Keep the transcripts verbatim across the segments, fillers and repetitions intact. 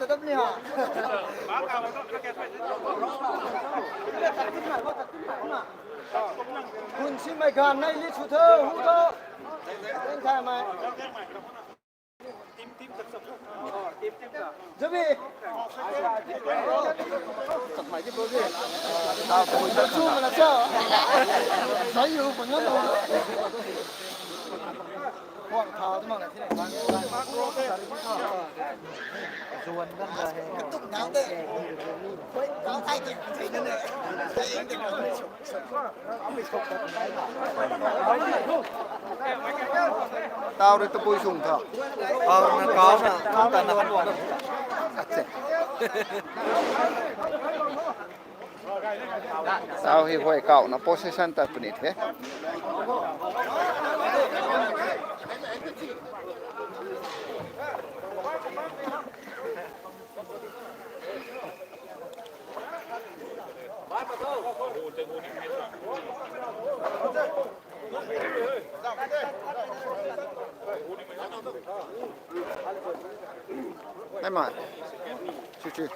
Tat ni ha. Kun si mai gan nai ni chu tho, hu tho. Len thai mai. Jabi. Chak mai di bro di. Chu mana cha. Sai yu pun ngam. Huang tha tu mang na thi na. Zuan gan da he. Tuk nang de. Koi kau thai de. Tau rui tabui sung tho. Tau na kau na, tau ta na kan wang. Acha. Tau hei huay kau na position tat puni the. Ai mai. Chiu, chiu.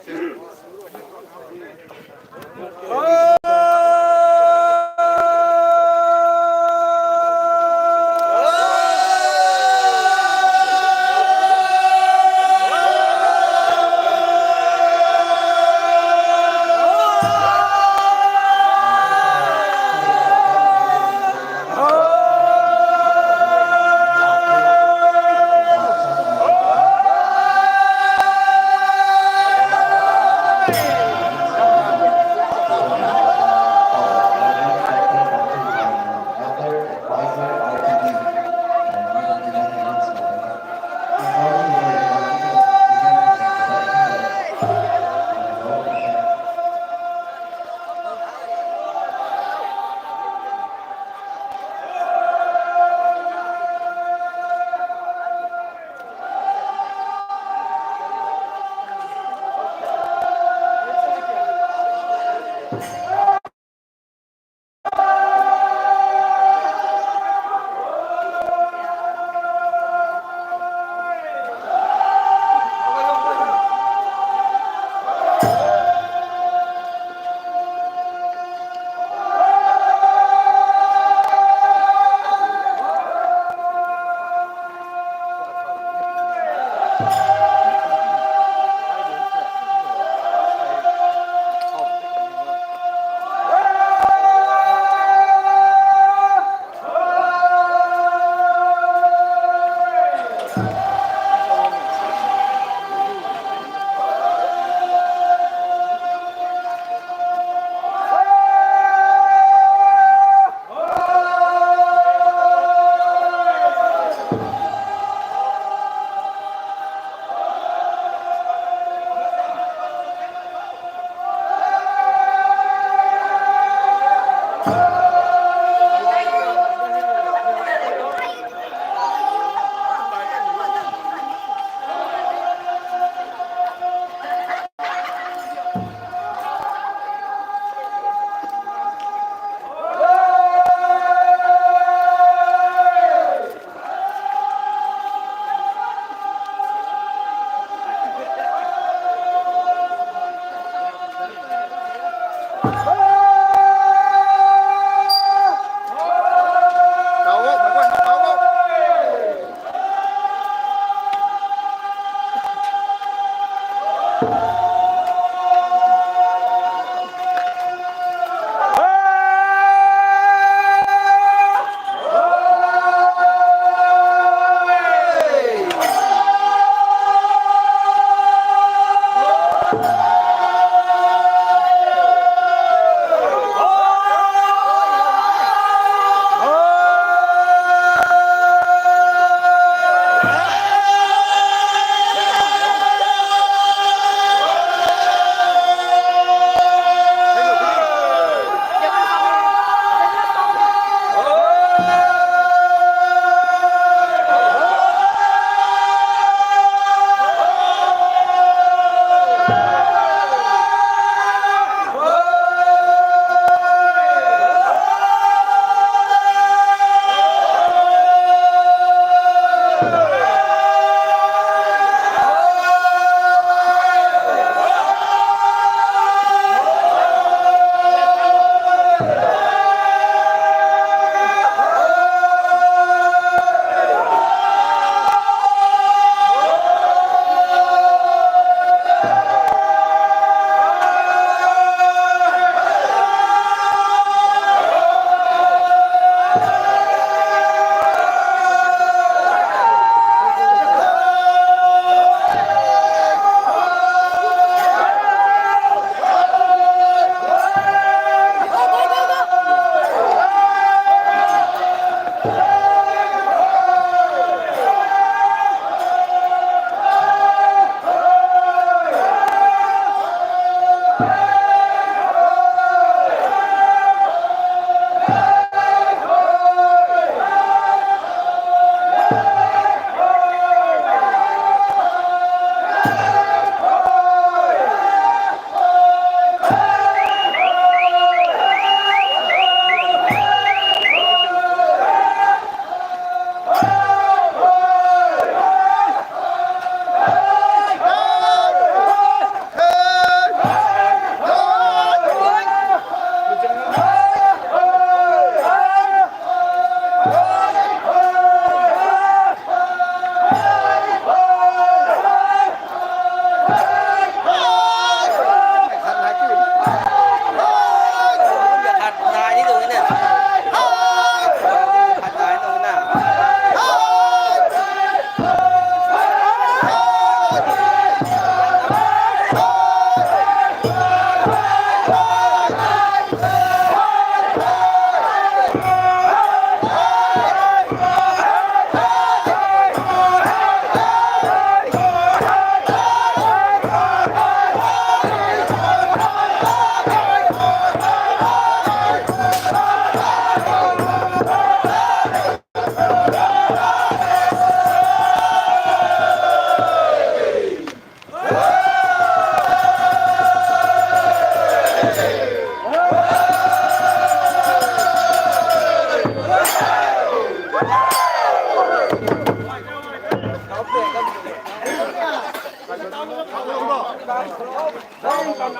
Hau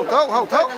tho, hau tho.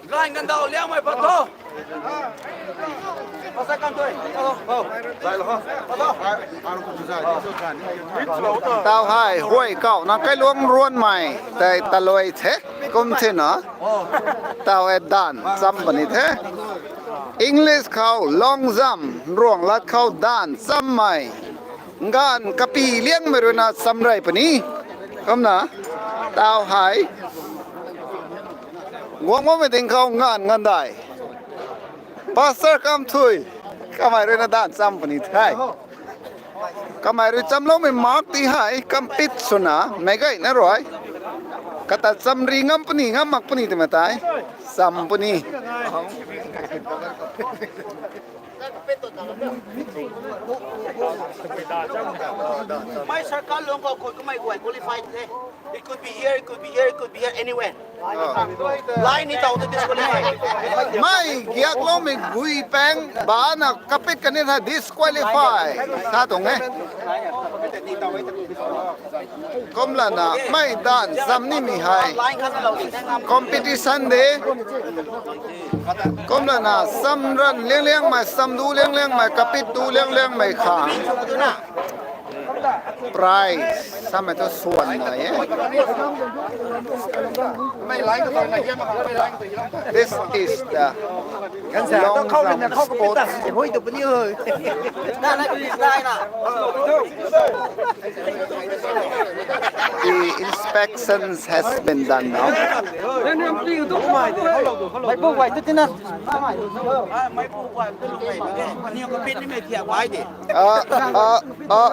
Gan gan dau liang mai pat tho. Pastor Kamthui. Tau hei huay kau na kailuang ruan mai tei talui the kum the na. Tau e dan cham puni the. English khou long jump ruang lat khou dan cham mai. Ngan kapi liang mei rui na cham rei puni. Kumna tau hei guang bammei ding khou ngan ngan dai. Pastor Kamthui, kamei rui na dan cham puni the. Kamei rui chamloumei mark ti hei compete swna meic gayna rui kata chamri ngam puni ngam mak puni twmei tei cham puni. My circle long ko koi kamei guay qualified the. It could be here, it could be here, it could be here, anywhere. Line ni tau tu disqualify. Mei giakloumei gui pang bana kapit kani tha disqualify sa tuang e. Kumlana mei dan cham nimei hei competition de. Kumlana cham ran liang liang mei, cham du liang liang mei, kapit du liang liang mei kha. Prize samei thu swan nai e. This is the long jump sports. The inspections has been done now. Meipu guay tu tina. Meipu guay tu tina. Ani ko pin ni mei thiak bai de. Ah, ah, ah.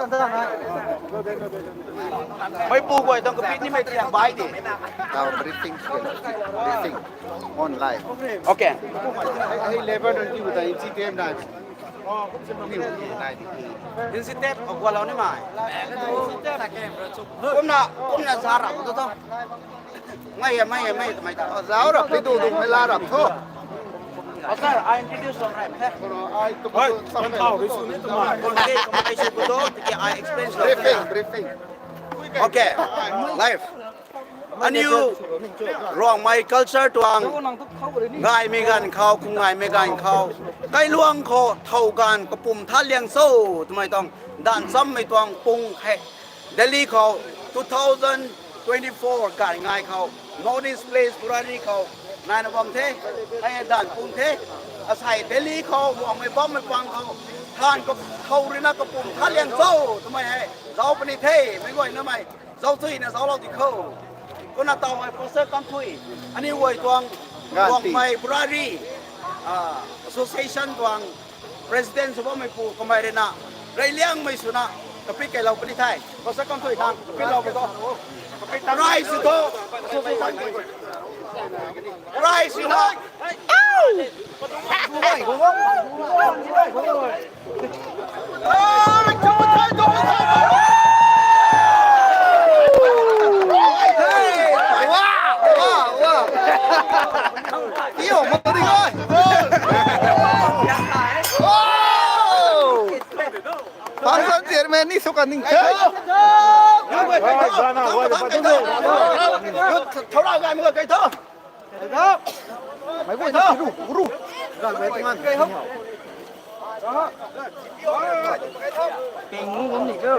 Meipu guay tang ko pin ni mei thiak bai de. Now briefing, briefing on live. Okay. Hey, labor don't do the N C T M now. N C T M ko gualou ni mai. Kumna, kumna sa rap tu tu. Mai e, mai e, mai e, mai e. Zau rap, pi du du, mai la rap tho. Sir, I introduce some rap, eh? Hoi, kan thau rui sw ni tu ma. Kumna, kumna, I should go to, I explain something. Briefing, briefing. Okay, live. Aniu Ruangmei culture tuang ngaimei ganv khou, kum ngaimei ganv khou, kailuang khou thow ganv kapum tha liang cho twmei tuang dan chammei tuang pung hei Delhi khou two thousand twenty-four ganv ngai khou North East Place Burari khou naina bam the, hei dan pung the. Asei Delhi khou Ruangmei bammei pang khou than ka thow ruina kapum tha liang cho twmei hei zauc puni the, meic guayna mei zauc chuina zauclou di khou. Kumna taw hei Pastor Kamthui, aniu guay tuang Ruangmei Burari, ah, Association tuang President sw bammeipu kamei ruina reyliangmei swna kapit keylou puni the. Pastor Kamthui khang kapitlou pu tho. Prize sw tho. Prize sw tho. Function chairman ni sw kan ning the. Thow rap gaymei guay kai tho. Meic guay tho. Ru, ru. Ping ngu bam ni ko.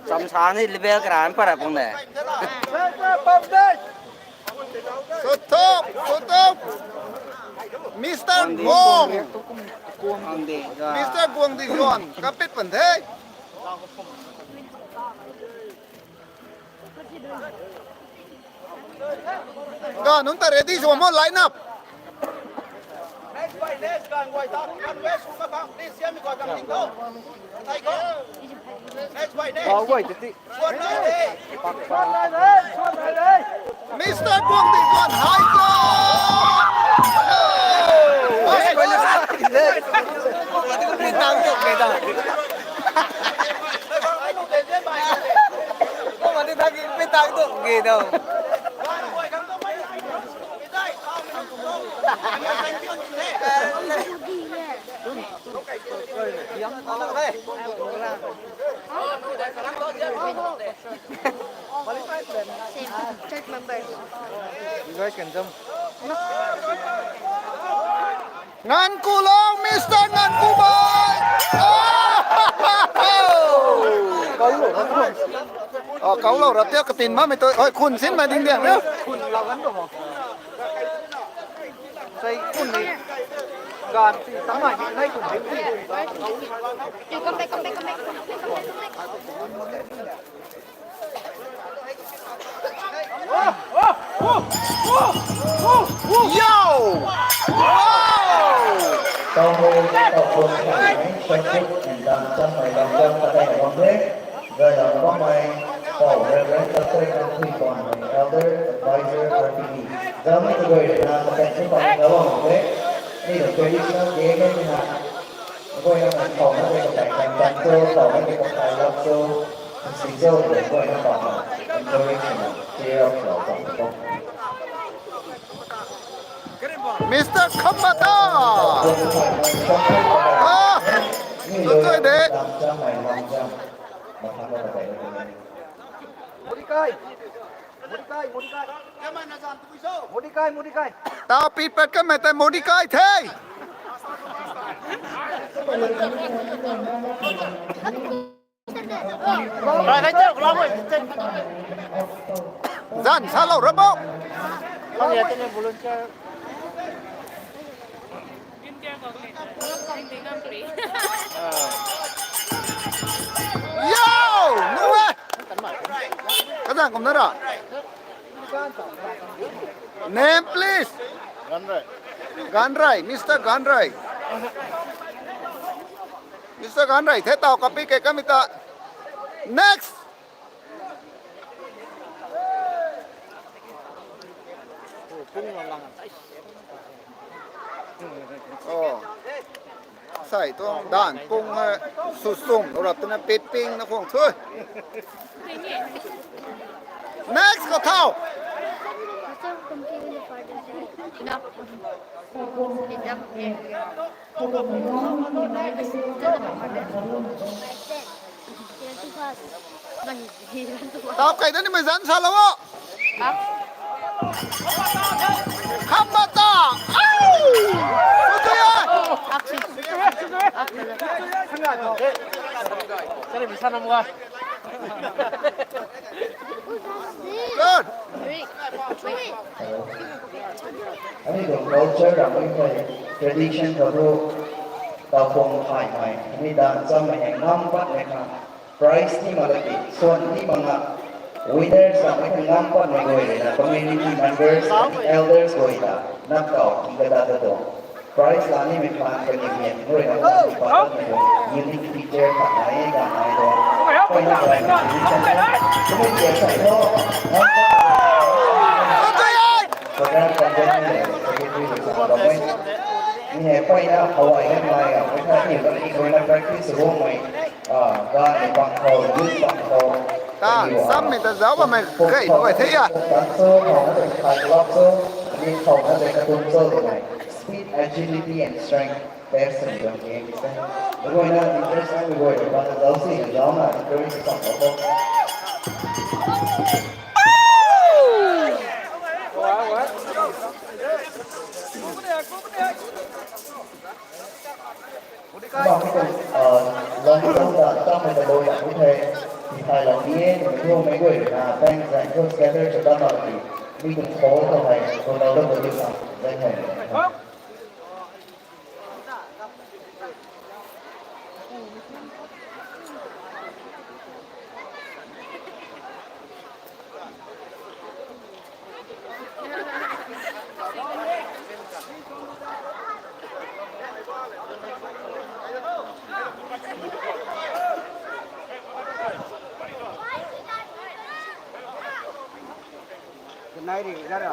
Cham sa ni level kara an para pung de. Sw tho, sw tho. Mister Guang. Mister Guang Di Yuan, kapit pan the. Ganv nunc ta ready sw mo, line up. Next by next, ganv guay ta, ganv guay sw ma khang, please, siam mi guay khang ding tho. Thei khou. Next by next. Bau guay tei. Swan nai de. Swan nai de. Swan nai de. Mister Guang Di Guan, high jump! Ai nu de de bai. Kau mati thak ki pi tak tu ge tho. Ganv guay khang tu mai. Same. Church members. You guys can jump. Ngankulou, Mister Ngankubai! Oh! Oh, kaulou rap tia katin ma mei tu. Oi, khun sin ma ding diang na. Sai khun ni. Gan si tamai nai khun ni. You come back, come back, come back. Yo! Wow! Tau hei, tau bun thai mei, shot put and dance cham mei lam cham ta kai na bam the. Zai lam bam mei, tau Reverend Doctor Nangpui Tuan mei, Elder Advisor R T D. Zau mei tu doi na, ta kai chim bam zau bam the. Ni the traditional game mei na. Guay na mei tau na de kakai kan tan cho, tau na de kakai lap cho. Sing cho de guay na bam na. Encourage na, cheer up lou bam ko. Mister Khambata! Ah! Tutuai de. Modikai! Modikai, Modikai! Modikai, Modikai! Tau pi pat kamei tei Modikai the! Zan salou ra bo. Yo! No way! Kazang kum na ra. Name, please. Ganrai. Ganrai, Mister Ganrai. Mister Ganrai, the tau kapi ke kamei ta. Next. Oh. Sai tuang dan pung hei sw sum lou rap twna piping na khwang thui. Next ka thau. Tau kai da nimei zan salou o. Khambata! Au! Sutui ai! Good! Ani tuang culture ramei hei tradition khou thu tau pung phay mei, ani dan cham mei hei ngam pat mei khang prize ni mak laki, swan ni mak na, winners na mei khang ngam pat mei guay rui na community members, elders guay ta nap kau ki kata ta tuang. Prize la nimei phaan kaniw ni rui na kaniw pa ta mei tuang unique feature khat nai e, dan nai tuang. Mpeyna prize ni chang e. Kumei tia sai tho. Program convener le secretary le sa bam e. Ni hei mpeyna hawai gan nai a, mei khat ni bam ni rui na practice sw bam mei. Ah, gan ni bang khou, youth bang khou. Ta, sam mei ta zauc bammei kei nunc guay the a. Tan cho, khou na tei khat lap cho, ni khou na tei katum cho twmei. Speed, agility and strength test sw tuang game se. Meic guayna interest naimei guay rui bang zauc si na zauc na encourage sw tuang kho. Kumna mi tuang, ah, long jump ta tamei ta lou yak mi the, tithaylou ni e, twmei thu meic guay rui na tank zaeng thu scatter cha dat mak ki, mi tuang pole khou hei Ronaldo khou liu na zaeng hei. Nai ri zara.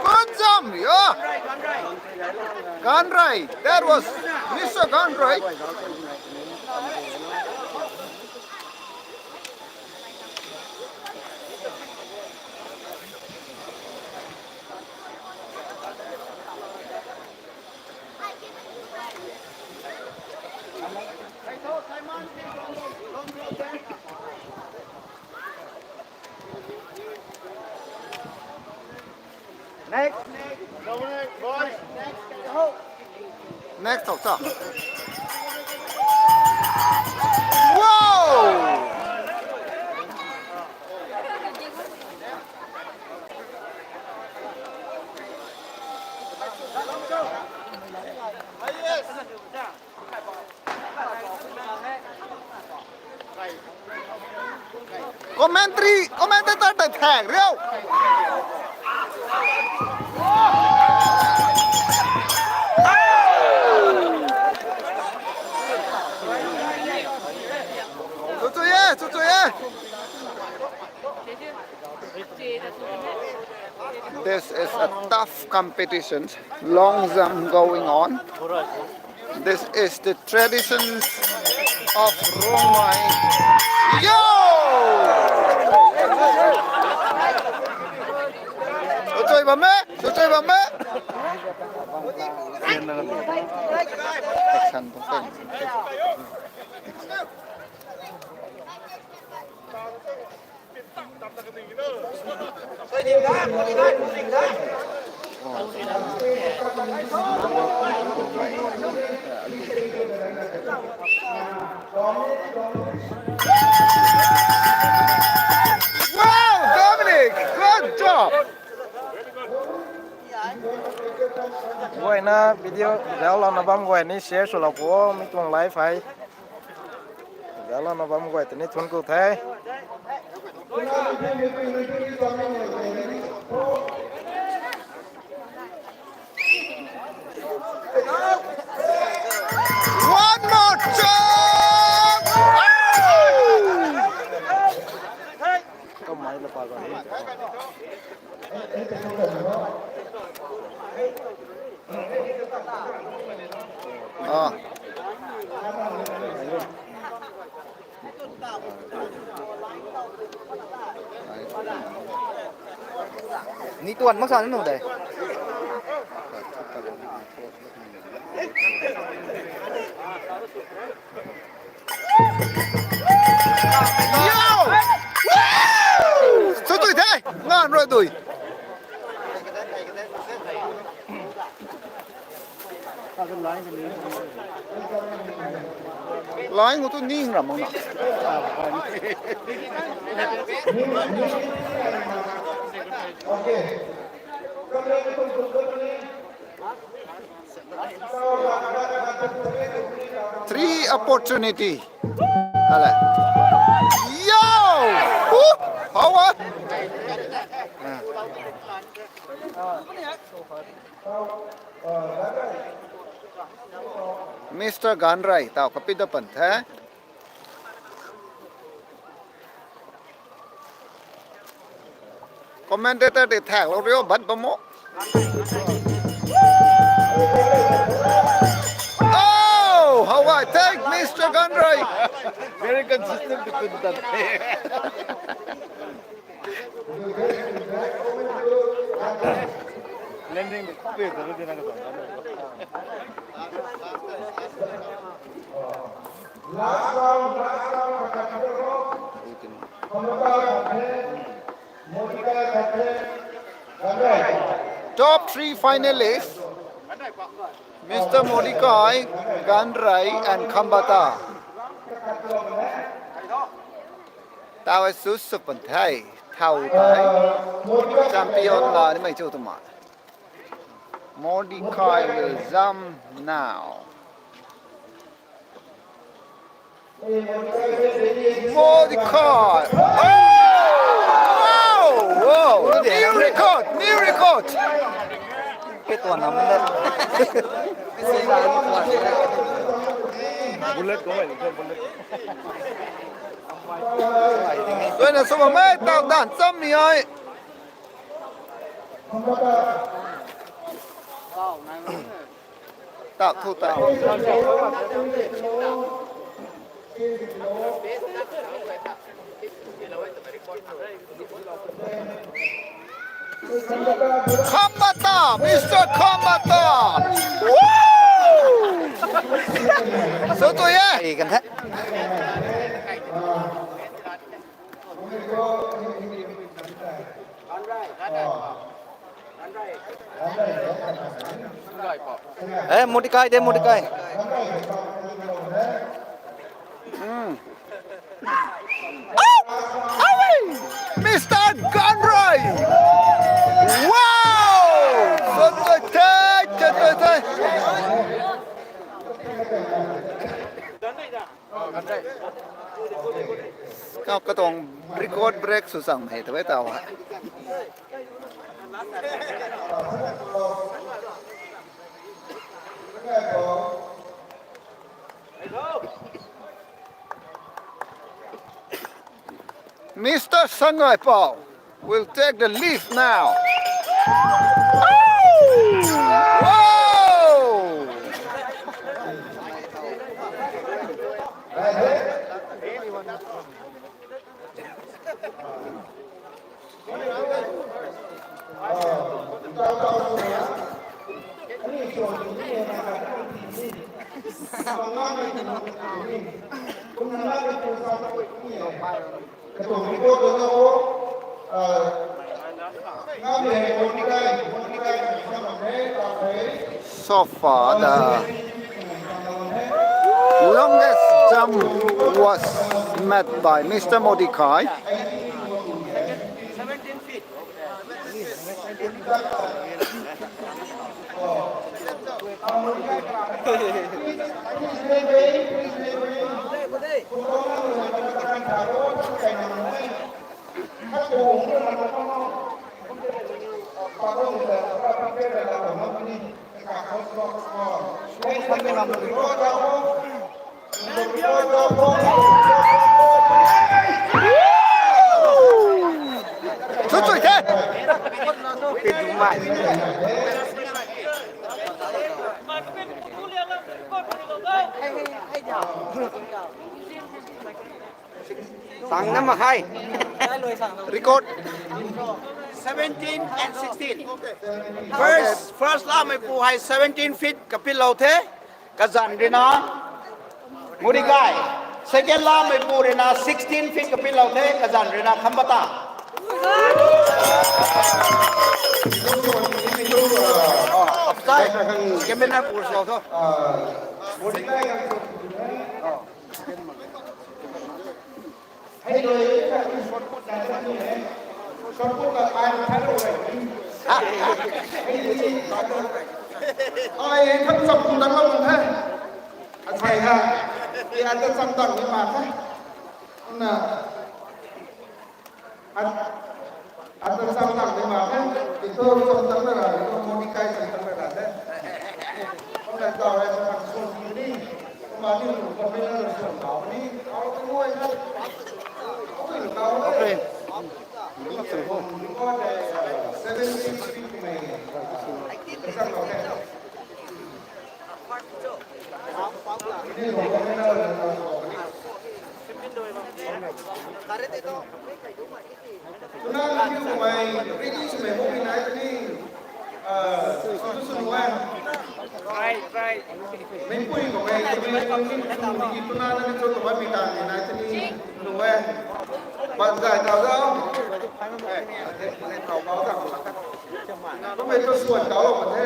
Good jump, yeah. Ganrai, that was Mister Ganrai. Next. Next, talk, talk. Wow! Commentary, commentator tei thak riu. Chu chu ye, chu chu ye. This is a tough competition, long jump going on. This is the traditions of Rongmei. Yo! Chuchui bam e, chuchui bam e. Action, action. Wow, Dominic, good job. Guayna video zauclouna bam guay ni share swlou pu o, mi tuang live hei. Zauclouna bam guay tei ni thuanc ku the. One more jump! Kamei la pa ga ni. Ah. Ni tuan mak sa ni nu de. Yo! Woo! Chu tui the! Ngan rui tui. Line khou tu ning ram mak na. Three opportunity. Hello. Yo! Woo! How was? Mister Ganrei, tau kapit da pan the. Commentator tei thaklou rio, bat bam o. Oh, how I thank Mister Ganrei. Very consistent between them. Landing the copy of the Last round, last round, Top three finalists, Mister Modikai, Ganrei, and Khambata. Tau e su su pan the, thau the. Champion la ni mei chu tu ma. Modikai will jump now. Modikai! Oh! Wow! New record! New record! Bullet go, bullet. Tuina sw bam e, tau dan cham mi ai. Tau thu tei. Khambata, Mister Khambata. Woo! So tu ye. Kan the. Eh, Modikai de, Modikai. Hmm. Mister Ganrei! Wow! Chatuai the, chatuai the. Kau katuang record break sw chang hei tw e tau ha. Mister Sangaipou will take the lead now. Wow! So far, the longest jump was made by Mister Modikai. Chatuai the. Sang na mak khe. Record. Seventeen and sixteen. First, first lameipu hei seventeen feet kapilou the. Kazanc ruina Modikai. Second lameipu ruina sixteen feet kapilou the. Kazanc ruina Khambata. Upside. Camera pur so tho. Hei lui, shot put na shot put na ai thak rou e. Ai thak cham kum dang lou kum the. Asei ha. Ye ata cham dang ni ma the. Na. Ata cham dang ni ma the. Ito cham dang na ra, ito Modikai cham dang na ra the. Kumna tau e, cham sung ni. Kumna ni lu kumna ni lu sung tau ni. Au tu ngoi na. Right, right. Meipui khou e, meipui khou e, tuna na ni cho tumei mi ta ni nai tini nu e. Ban zai tau zau. Tumei tu suan tau lo mat the.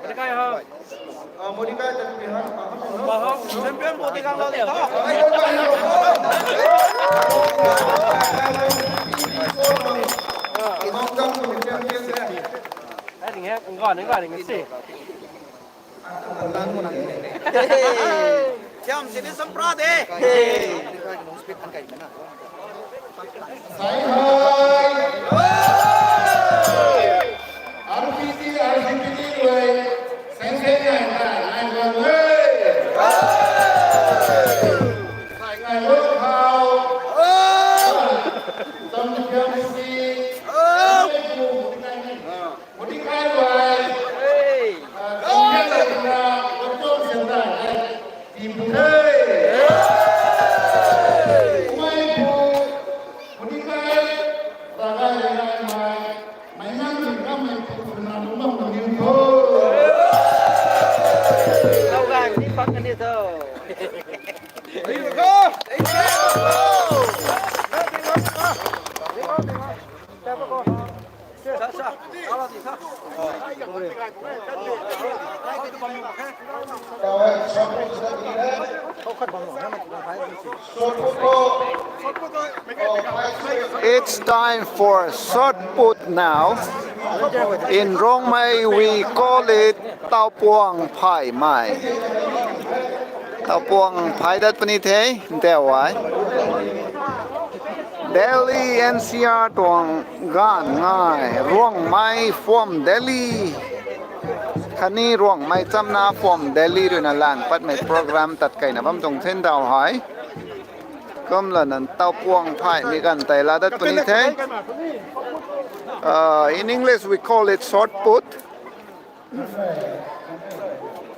Modikai ho. Modikai ta tumei ha. Champion bo ti kang lo de tho. Ai ding he, ngon ngon ding si. Thiam sini sampra de. Sai hai. R P T, R C P T lui. Seng seng nai nai nai nai nai. Sai ngai lo khau. Tam thiam si. Modikai lui. Hey! Ah, kong khat ta na, kong chom siam ta, eh, tii pu the. Kumei pu, Modikai, ta It's time for shot put now. In Rongmei, we call it taupuang phaimei. Taupuang phai dat puni the, nteu ai. Delhi N C R tuang ganv ngai, Ruangmei from Delhi. Khatni Ruangmei chamna from Delhi ruina lan patmei program tat kaina bam tuang the ntau hei. Kumlana taupuang phaimei ganv tei la dat puni the. Uh, in English we call it shot put.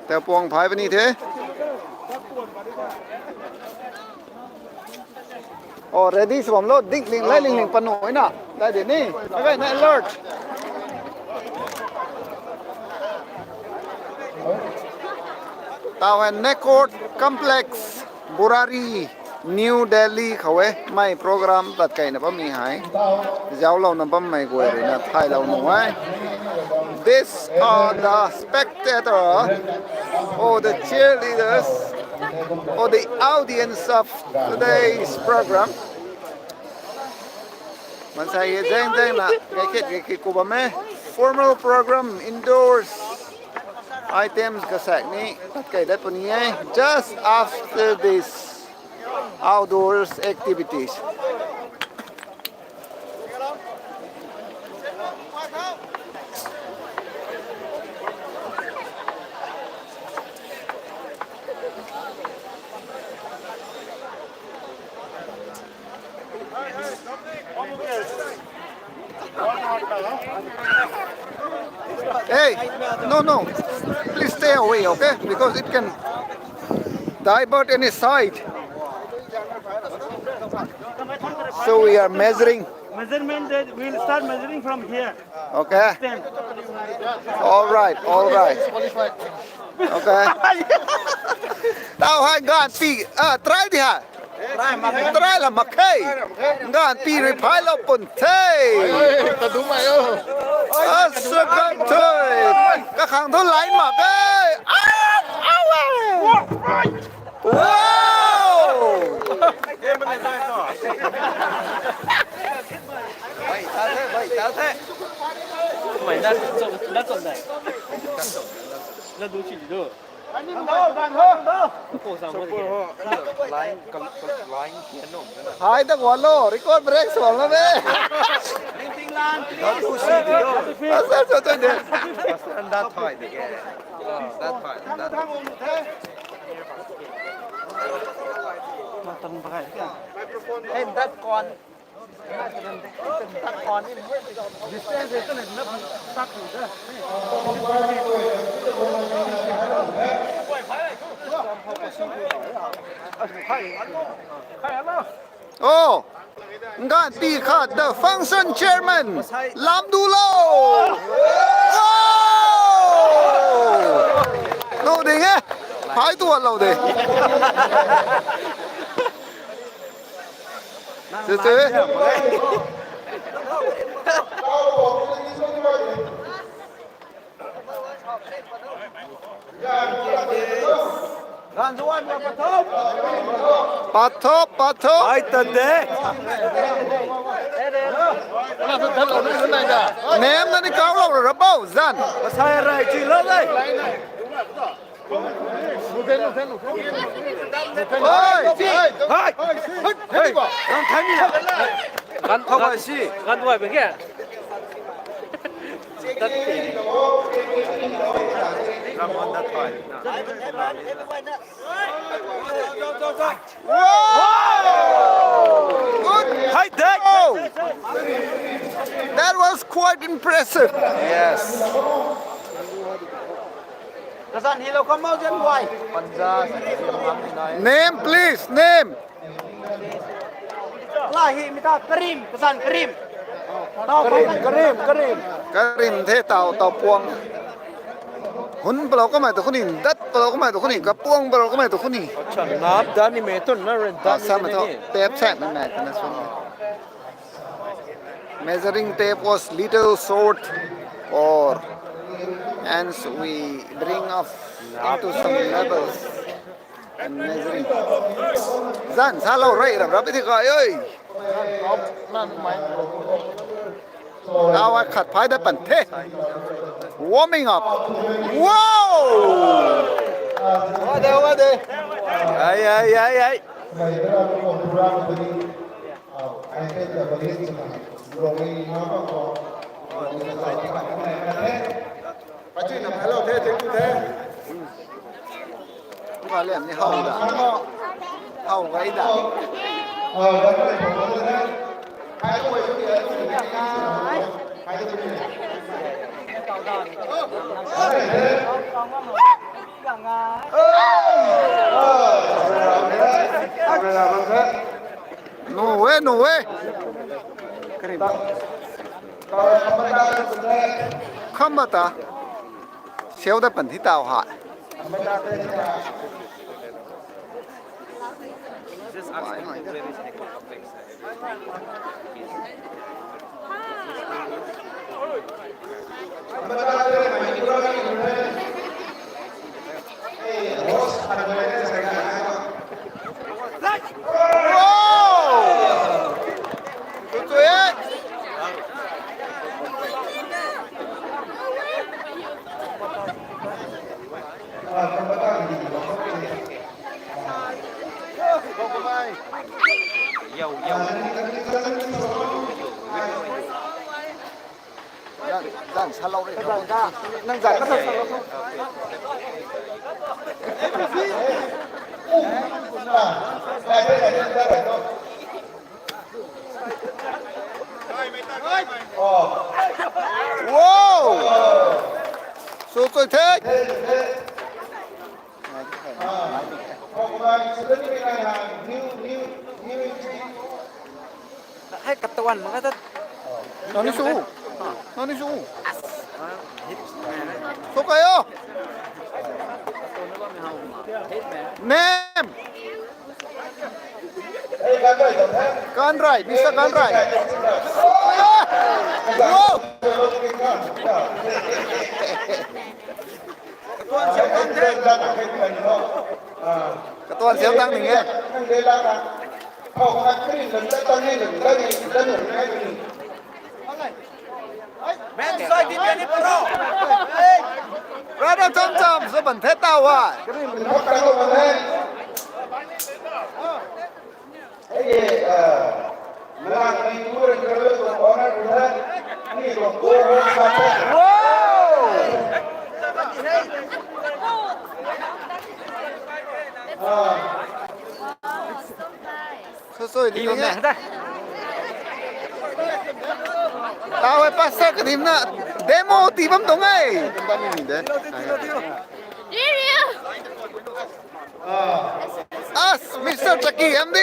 Taupuang phai puni the. Oh, ready sw bam lo, ding ling, lai ling ling panu na. Dai de ni. Akai na alert. Tau hei Neck Court Complex, Burari, New Delhi khou e, mei program tat kaina bammei hei zauclouna bammei guay ruina thaylou nuh e. These are the spectator or the cheerleaders or the audience of today's program. Mansei e zeng zengna kaikhit kaikhit ku bam e. Formal program, indoors items kasak ni tat kai dat puni e. Just after this outdoors activities. Hey, no, no. Please stay away, okay? Because it can divert any side. So we are measuring. Measurement that we'll start measuring from here. Okay. Stand. All right, all right. Okay. Tau hei ganv pi, ah, try di ha. Try la mak khe. Ganv pi rui phailou pun the. Kadumai o. Asa kan the. Kakhang thu lai mak khe. Ah, ah, ah. Wow! Mei na chon, na chon dai. Na du chi di do. Ko sa mo de. Line, line kian no. Hai ta walo, record break sw na be. Ling ting lan. Na du chi di do. Asa so to de. Asa that thai de ke. That thai, that. Matan bhai. Hey, that con. That con in. Distance is gonna not stuck with that. Hey, hello. Oh, nganv pi khat, the function chairman, lam du lo. Wow! Nu ding e, phai tuan lou de. Sw sw. Pathop, pathop. Ai ta de. Nem na ni kau lou ra bo zan. Pasai rai chi lo de. Oi, hai. Hey, hey, hey. Nang thani. Gan thau ai si. Gan thau ai bek e. Ramon that thai. Wow! Good. Hi, Dad. Oh! That was quite impressive. Yes. Kazan hilo kamau jan wai. Name, please, name. Lahi mita Karim, kazan Karim. Karim, Karim, Karim. Karim the tau, tau puang. Hun palou kamei tu khuni, dat palou kamei tu khuni, kapuang palou kamei tu khuni. Acha, nap dani me tu na ren Ah, dani sa me me tho, ni. Tep sa me me, tana swan. Measuring tape was little short, or hence we bring up into some levels and measuring. Zan sa lou rei ram rap thi kai oi. Now I khat phai da pan the. Warming up. Wow! Wade, wade. Ai, ai, ai, ai. Pachui na hello the, thank you the. Ka lian ni hau da. Hau gai da. No way, no way. Kham ta. Siau da pan thi tau ha. Zan, zan sa lou re. Nang zan ka sa sa lou. Wow! So, so, take. Hei, katuan mak ka ta. Nani su. Nani su. So kayo. Name. Kanrai, Mister Kanrai. Wow. Katuan siam tang ning e. Brother Cham Cham, sa ban the tau a. Sosoi di ne. Tau e pastor kadim na demo ti bam tuang e. As Mister Chaki M D.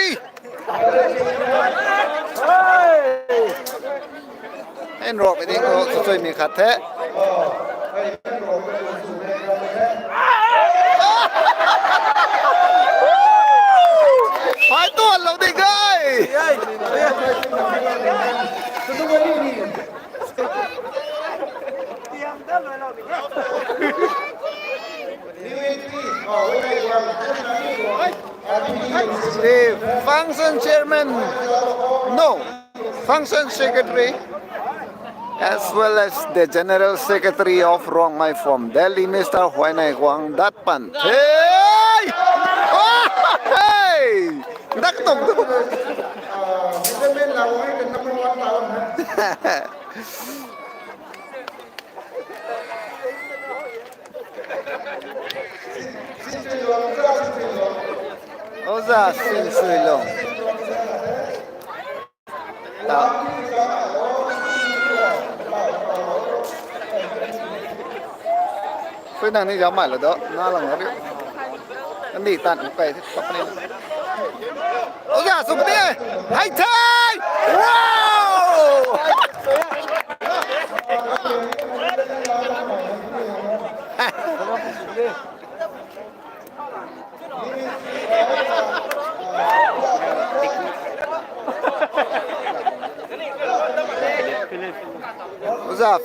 En ro pe ding ko sosoi mi khat the. Phai tuan lou di gai. The function chairman, no, function secretary, as well as the general secretary of Rongmei from Delhi, Mister Huaynei Guang, dat pan. Hey! Oh, hey! Dak tung tu. Oza Sin Sui Lung. Ta. Sui nang ni jam mai lo do, na lang lo ri. Kan di tan kai the, kap ni. Oza, suk ni. Hai thai. Wow!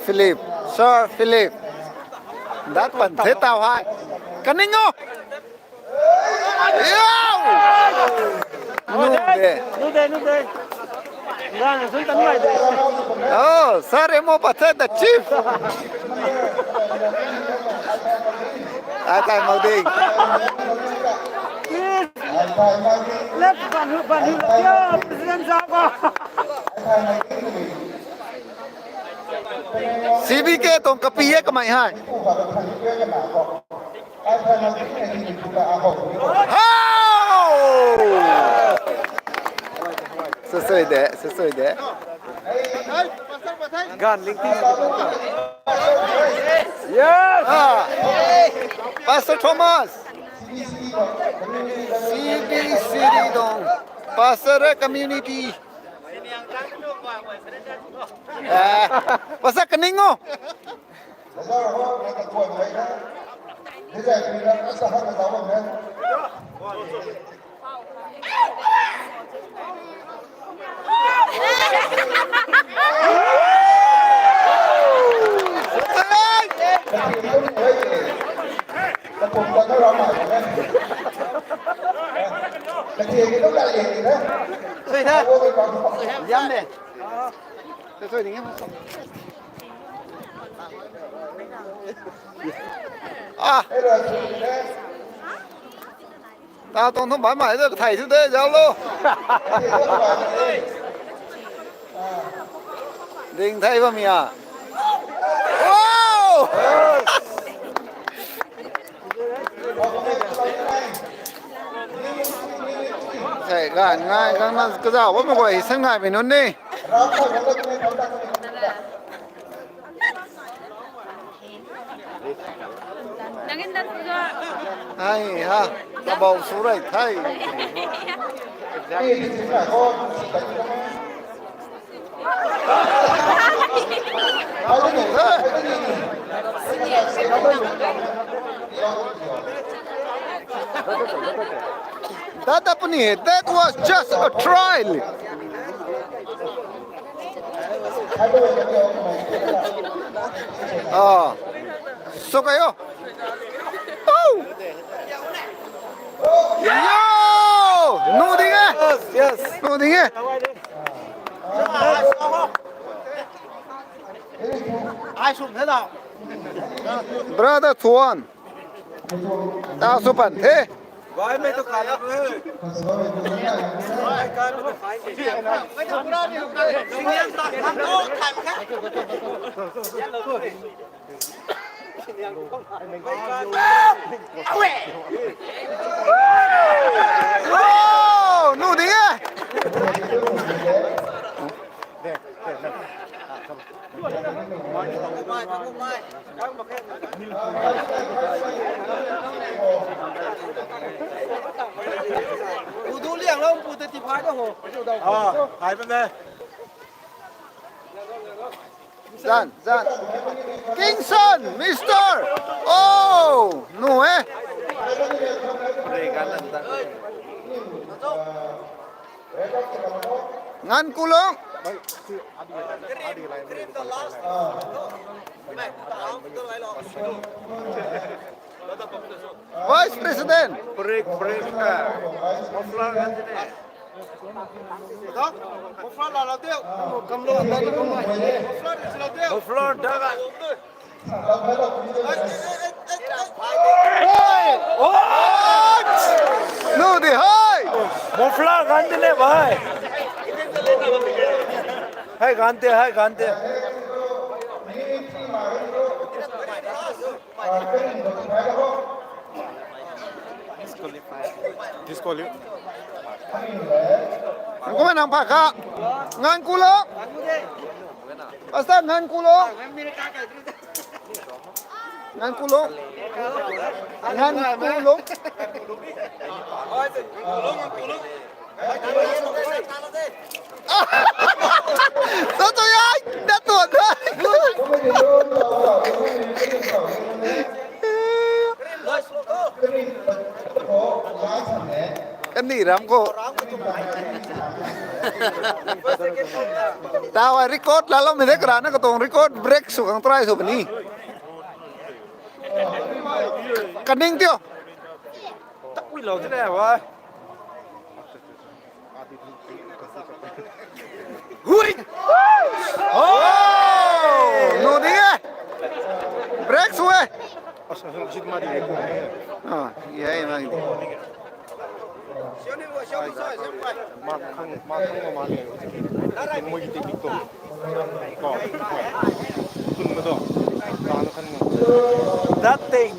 Philip, Sir Philip. Dat pan the tau hai. Kaning o. Yow! Nu de. Nu de, nu de. Ngang sun tan mai de. Oh, Sir Emo Pathet, the chief. Ai tai mau ding. Please. Let Banhu, Banhu, President Zaba. C B K tuang kapi e kamei hei. How! Sasui de, sasui de. Gan ling ting. Yes! Ah. Pastor Thomas. C B C D tuang. Pastor community. Eh, pastor kaning o. Sui the. Liam de. Sui sui ding e. Ah. Ta tuang thu mai mai de, thei thu de, zauc lo. Ding thei bam ya. Wow! Thei gan ngai, gan na kazauh bammei guay hi san ngaimei nunc ni. Nangin na tuza. Ai ha, kabau su rei thei. That happening, that was just a trial. Ah. So kayo. Oh. Yo! Nu ding e. Yes, yes. Nu ding e. Ai sum the da. Brother Thuan. Tau su pan the. Vai, mei tu kha la. Oh, nu ding e. Udu liang lo, pu te ti phai da ho. Ah, hai pe me. Zan, zan. Kingson, Mister. Oh, nu e. Ngan kulung. Vice President. Break, break. Muffler la la teu. Kam lo, muffler la teu. Muffler daga. Hey! Oh! Nu di hai! Muffler gan de ne, bhai. Hai gan de, hai gan de. Disqualify. Disqualify. Kumna nang pha kha. Ngan kulung. Pastor, ngan kulung. Ngan kulung. Ngan kulung. Sa tu yai, na tuan hai. Kani ram khou. Taw ai record laloumei de karana katuang record break sw khang try sw puni. Kaning tio. Takui lou tine wa. Hui! Oh! Nu ding e! Break sw e! Ah, ye, ye, ye. Mak khang, mak khang ma le. Mo ki tik tik to. Ko. Tun ma to. Kan kan mo. That thing.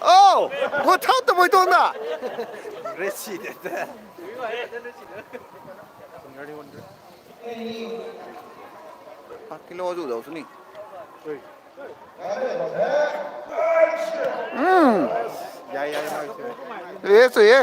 Oh, go thau ta boi tuang da. Resi de. Kilo zu dau suni. Hmm. Ye, ye, ye.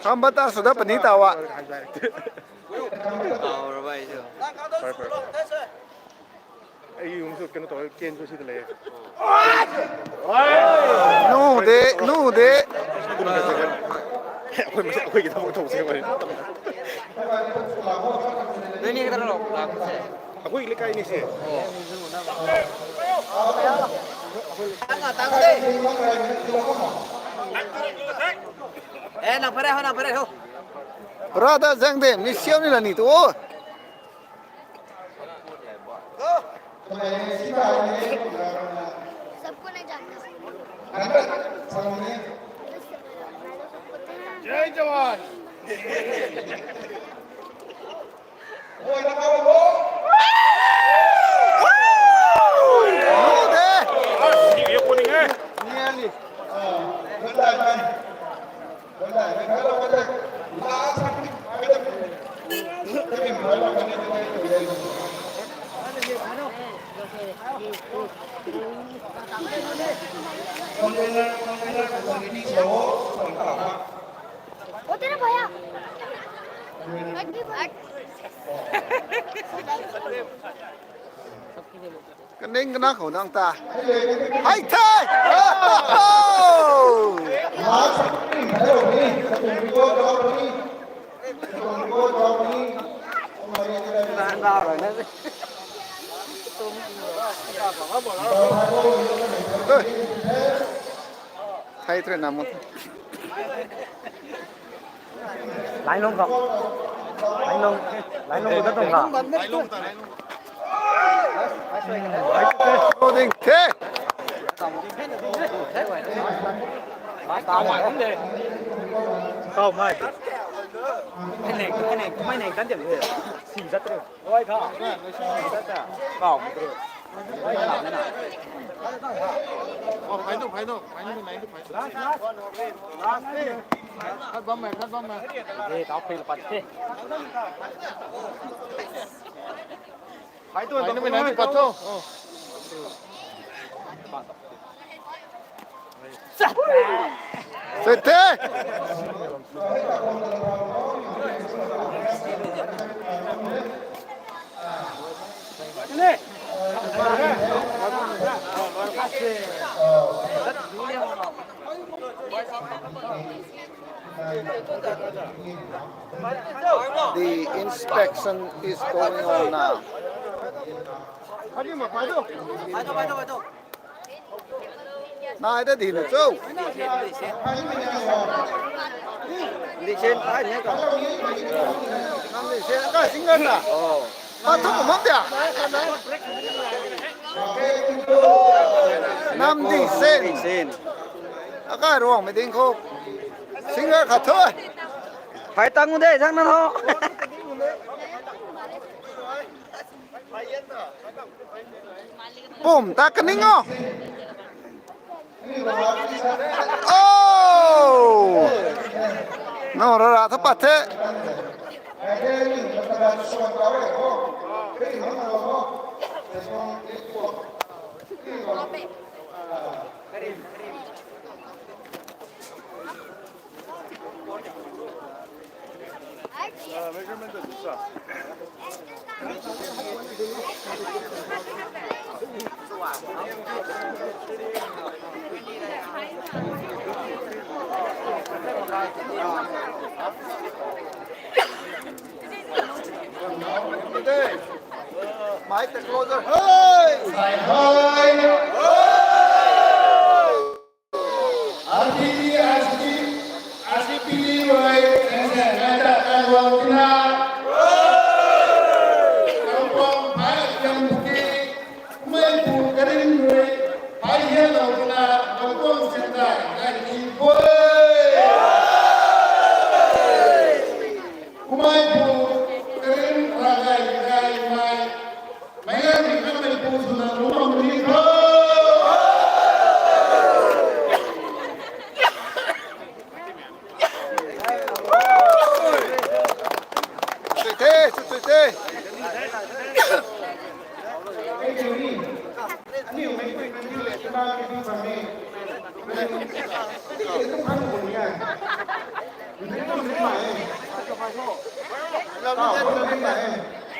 Kham bata suda pani tawa. Ai yung su kena to ken su si tale. Nu de, nu de. Akhoi masa, akhoi kita mo to se wai. Nai ni kita lo. Akhoi le kai ni se. Tang de. Eh, nang pare ho, nang pare ho. Brother Zangde, ni siam ni la ni tu. सबको नहीं जानना। जय जवान। वो तेरा भैया। Kaning kana khou nang ta. Hai the! Oh! Hai the na mo. Lai lung khou. Lai lung. Lai lung khou ta tuang kha. Loading. Hey! Kau mai. Kau mai. Kau mai. Kau mai. Oi, tha. Tha, tha. Kau, mi kru. Oi, tha, na. Oh, phai nu, phai nu, phai nu, phai nu, phai nu. Last, last. Last, eh. Khat bam mai, khat bam mai. Ye, tau phil pat the. Phai tu, phai nu, phai nu, phai nu, pat tu. Oh. Pat tu. Sete! The inspection is going on now. Nai ta di na cho. Di sen ai ne ka. Nam di sen ka singer na. Oh. Pa thu ko mam tia. Nam di sen. Di sen. Aka ruang me ding khou. Singer khat thu. Phai tang de jang na tho. Pum ta kaning o. Oh! No, ra ra tha pat the. Mic the closer. Hey! Hey, hey! R P G, R C P, R C P D Y, and then, and that, and one, na. Kampong, Phai, Yam, Bukit, Mei, Pu, Karin, Rui, Phai, Hian, Lau, na, Kampong, Sendai, and Ni, Boi. Kumei pu, karin, ragai, gai, mai. Meic gay ni kamei pu swna lungc bam ni tho. Tui the, tui the.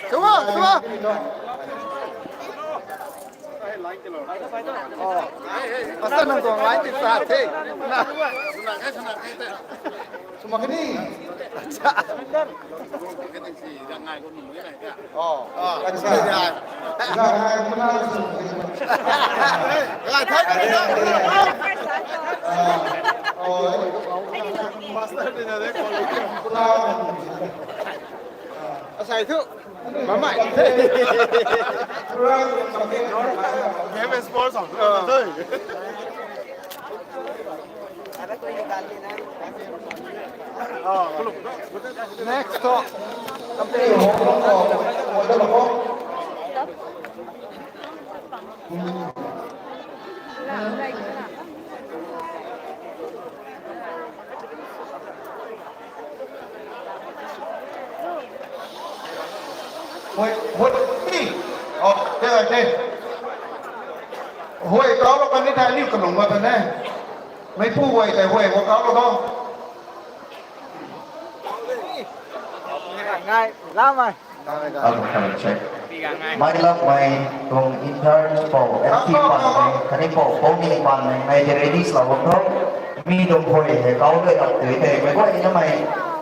Sua, sua. Asa nang tuang line ti sa the. Na. Suma kani. Acha. Oh, acha. Asai thu. Mamai. Game sports. Next talk. Hui, hui, ni. Oh, te, te. Hui, kau lo kan ni ta ni kanung ma ta ne. Mei pu hui te hui, hui kau lo to. Ngai, lam ai. Hello, hello, check. Mei lam mei tuang in charge pou, M C pan mei, khatni pou, pou ni pan mei, mei te ready sa bam tho. Mi tuang hui hei kau dui rap tui tei, mei guay na mei,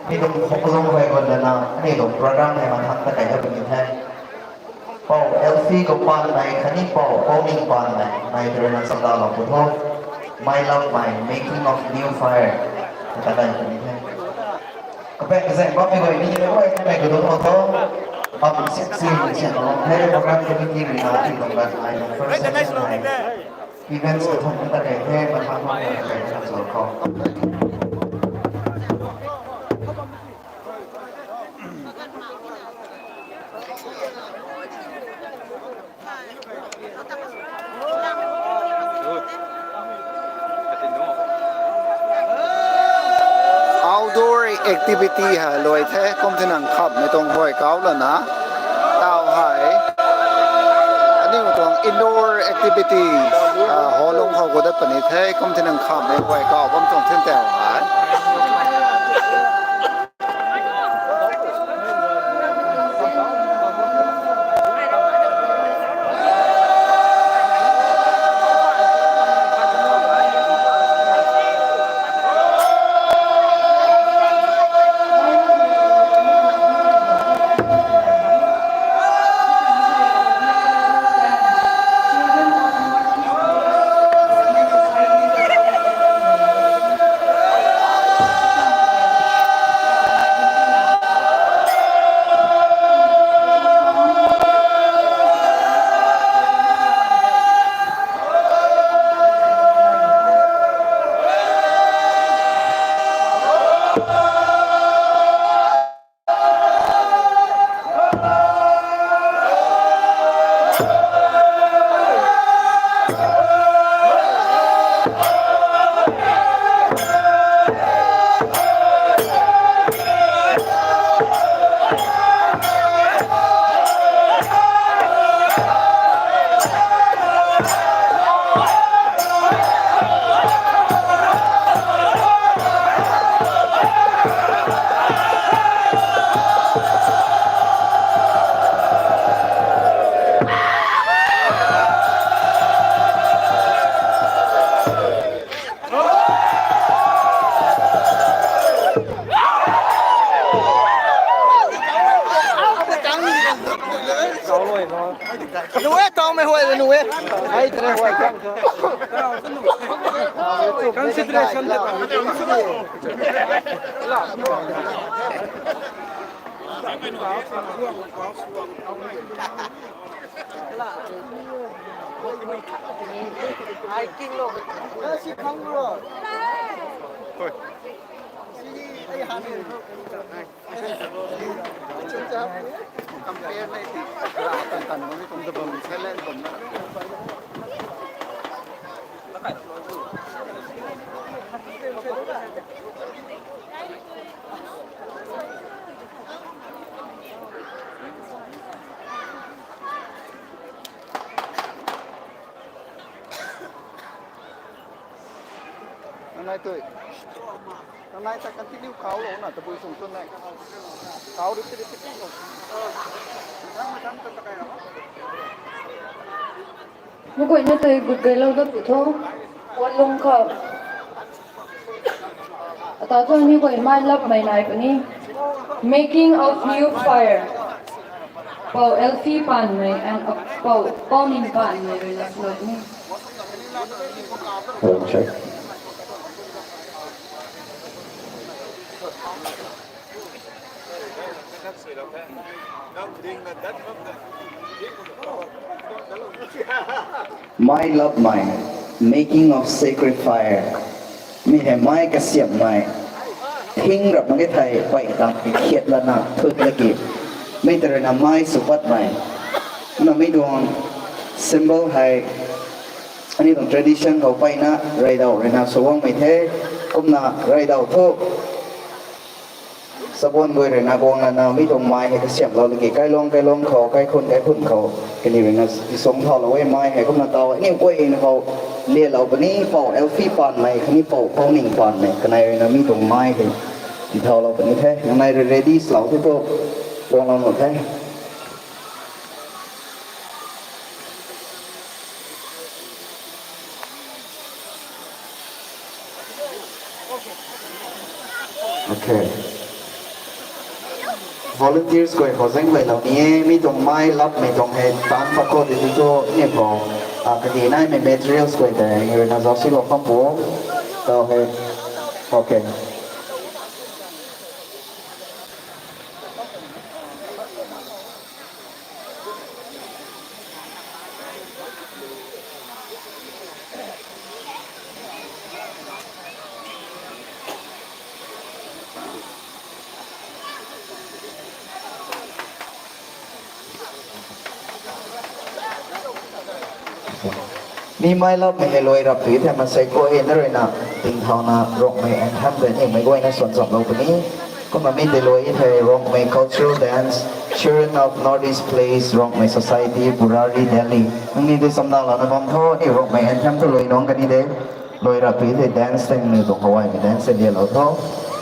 mi tuang khou kalung hui guan dana, mi tuang program hei mathang ta kai hei puni the. Pou L C khou pan mei, khatni pou, pou ni pan mei, mei te rui na chamda lou pu tho. Mei lam mei, making of new fire. Ta kai puni the. Kapaeng kazaeng bammei guay ni, mei guay ni mei kadung mak tho. Bam siak si, siak lou the, program committee rui na, ti tuang lat ai tuang first session hei. Events kathumh ta kai the, mathang mak ta kai the, so khou. Outdoor activity ha luai the, kum thei nang khapmei tuang hui kau lana. Tau hei. Aniu tuang indoor activities, ah, holung khou gu dat puni the, kum thei nang khapmei hui kau bam tuang thin tau hei. Nuh e, tau mei huay nuh e. Ai, tene huay. Consideration de. Ai king lo. Ai si khang lo. Si ai han. Nang nai tui. Nang nai ta continue kau lo na, tabui sung tun nai. Kau rip rip rip lo. Mukui na tui gut gay lo da pu tho. Wan lung khou. Ata tho ni koi mai lap mai nai puni. Making of new fire. Pou Elfie Panmei and, uh, Pou, Pou Ning Panmei rui na slot ni. Hello, check. Mai lap mai, making of sacred fire. Mi hei mai kasiamhmei. Thing rap mak e thei, pei tang khiat lana thut laki. Mi ta rui na mai sw patmei. Kumna mi tuang symbol hei, aniu tuang tradition khou peyna, raidau rui na sw guangmei the. Kumna raidau thu. Sabuan guay rui na guang lana mi tuang mai hei kasiamhlou laki, kailuang kailuang khou, kaikhun kaikhun khou, kaniw rui na tisuang thaulou e mai hei. Kumna tau aniu guayna khou lialou puni, Pou Elfie Panmei khatni Pou, Pou Ning Panmei kanei rui na mi tuang mai hei tithaulou puni the. Nang nai rui ready swlou the thu, guanglou nuh the. Okay. Volunteers guay khou zaenghuaylou ni e, mi tuang mai lapmei tuang hei taanc pat khou di tu tu ni khou, ah, kati naimei materials guay tei ni rui na zauc silou kham pu. Tau hei. Okay. Mi mai lapmei hei luai rap tu the, maansei khou hei na rui na tingthauna Rongmei anthem tei ni meic guayna suan chamlou puni. Kumna mi tei luai thei Rongmei cultural dance, Children of North East Place, Rongmei Society, Burari, Delhi. Nangniw tei chamna lana bam tho, ni Rongmei anthem tu luai nung kani de. Luai rap tu thei dance tei nangniw tuang kawaimei dance tei lialou tho.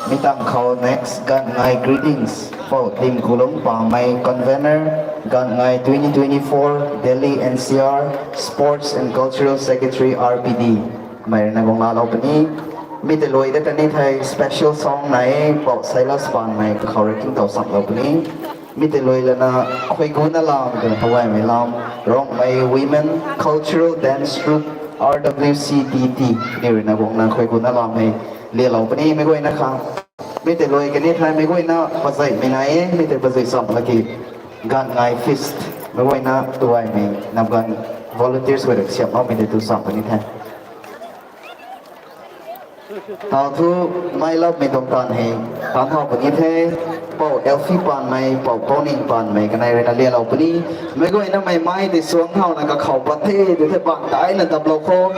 Mi tang khou next Gaanh Ngai greetings. Pou Dimkulung Pamei, convener, Gaanh Ngai twenty twenty-four, Delhi N C R, Sports and Cultural Secretary, R P D. Mei rui na guang laalou puni. Mi tei luai de tani thei special song nai, Pou Silas Panmei kakhou rui king tau samlou puni. Mi tei luai lana Khuaiguna Lam, kawaimei lam, Rongmei Women Cultural Dance Troupe, R W C D T, ni rui na guangna Khuaiguna Lam hei lialou puni, meic guayna khang. Mi tei luai kani thei meic guayna pazeimei nai e, mi tei pazei sam laki Gaanh Ngai Fest, meic guayna tuaimei, nam ganv volunteers guay rui siamloumei tei tu sam puni the. Tau thu mai lapmei tuang taanv hei, taanv thau puni the, Pou Elfie Panmei, Pou Pouning Panmei, kanei rui na lialou puni, meic guayna mei mai tei suang thauna kakhou pat the, tu the bang daina daplou khou.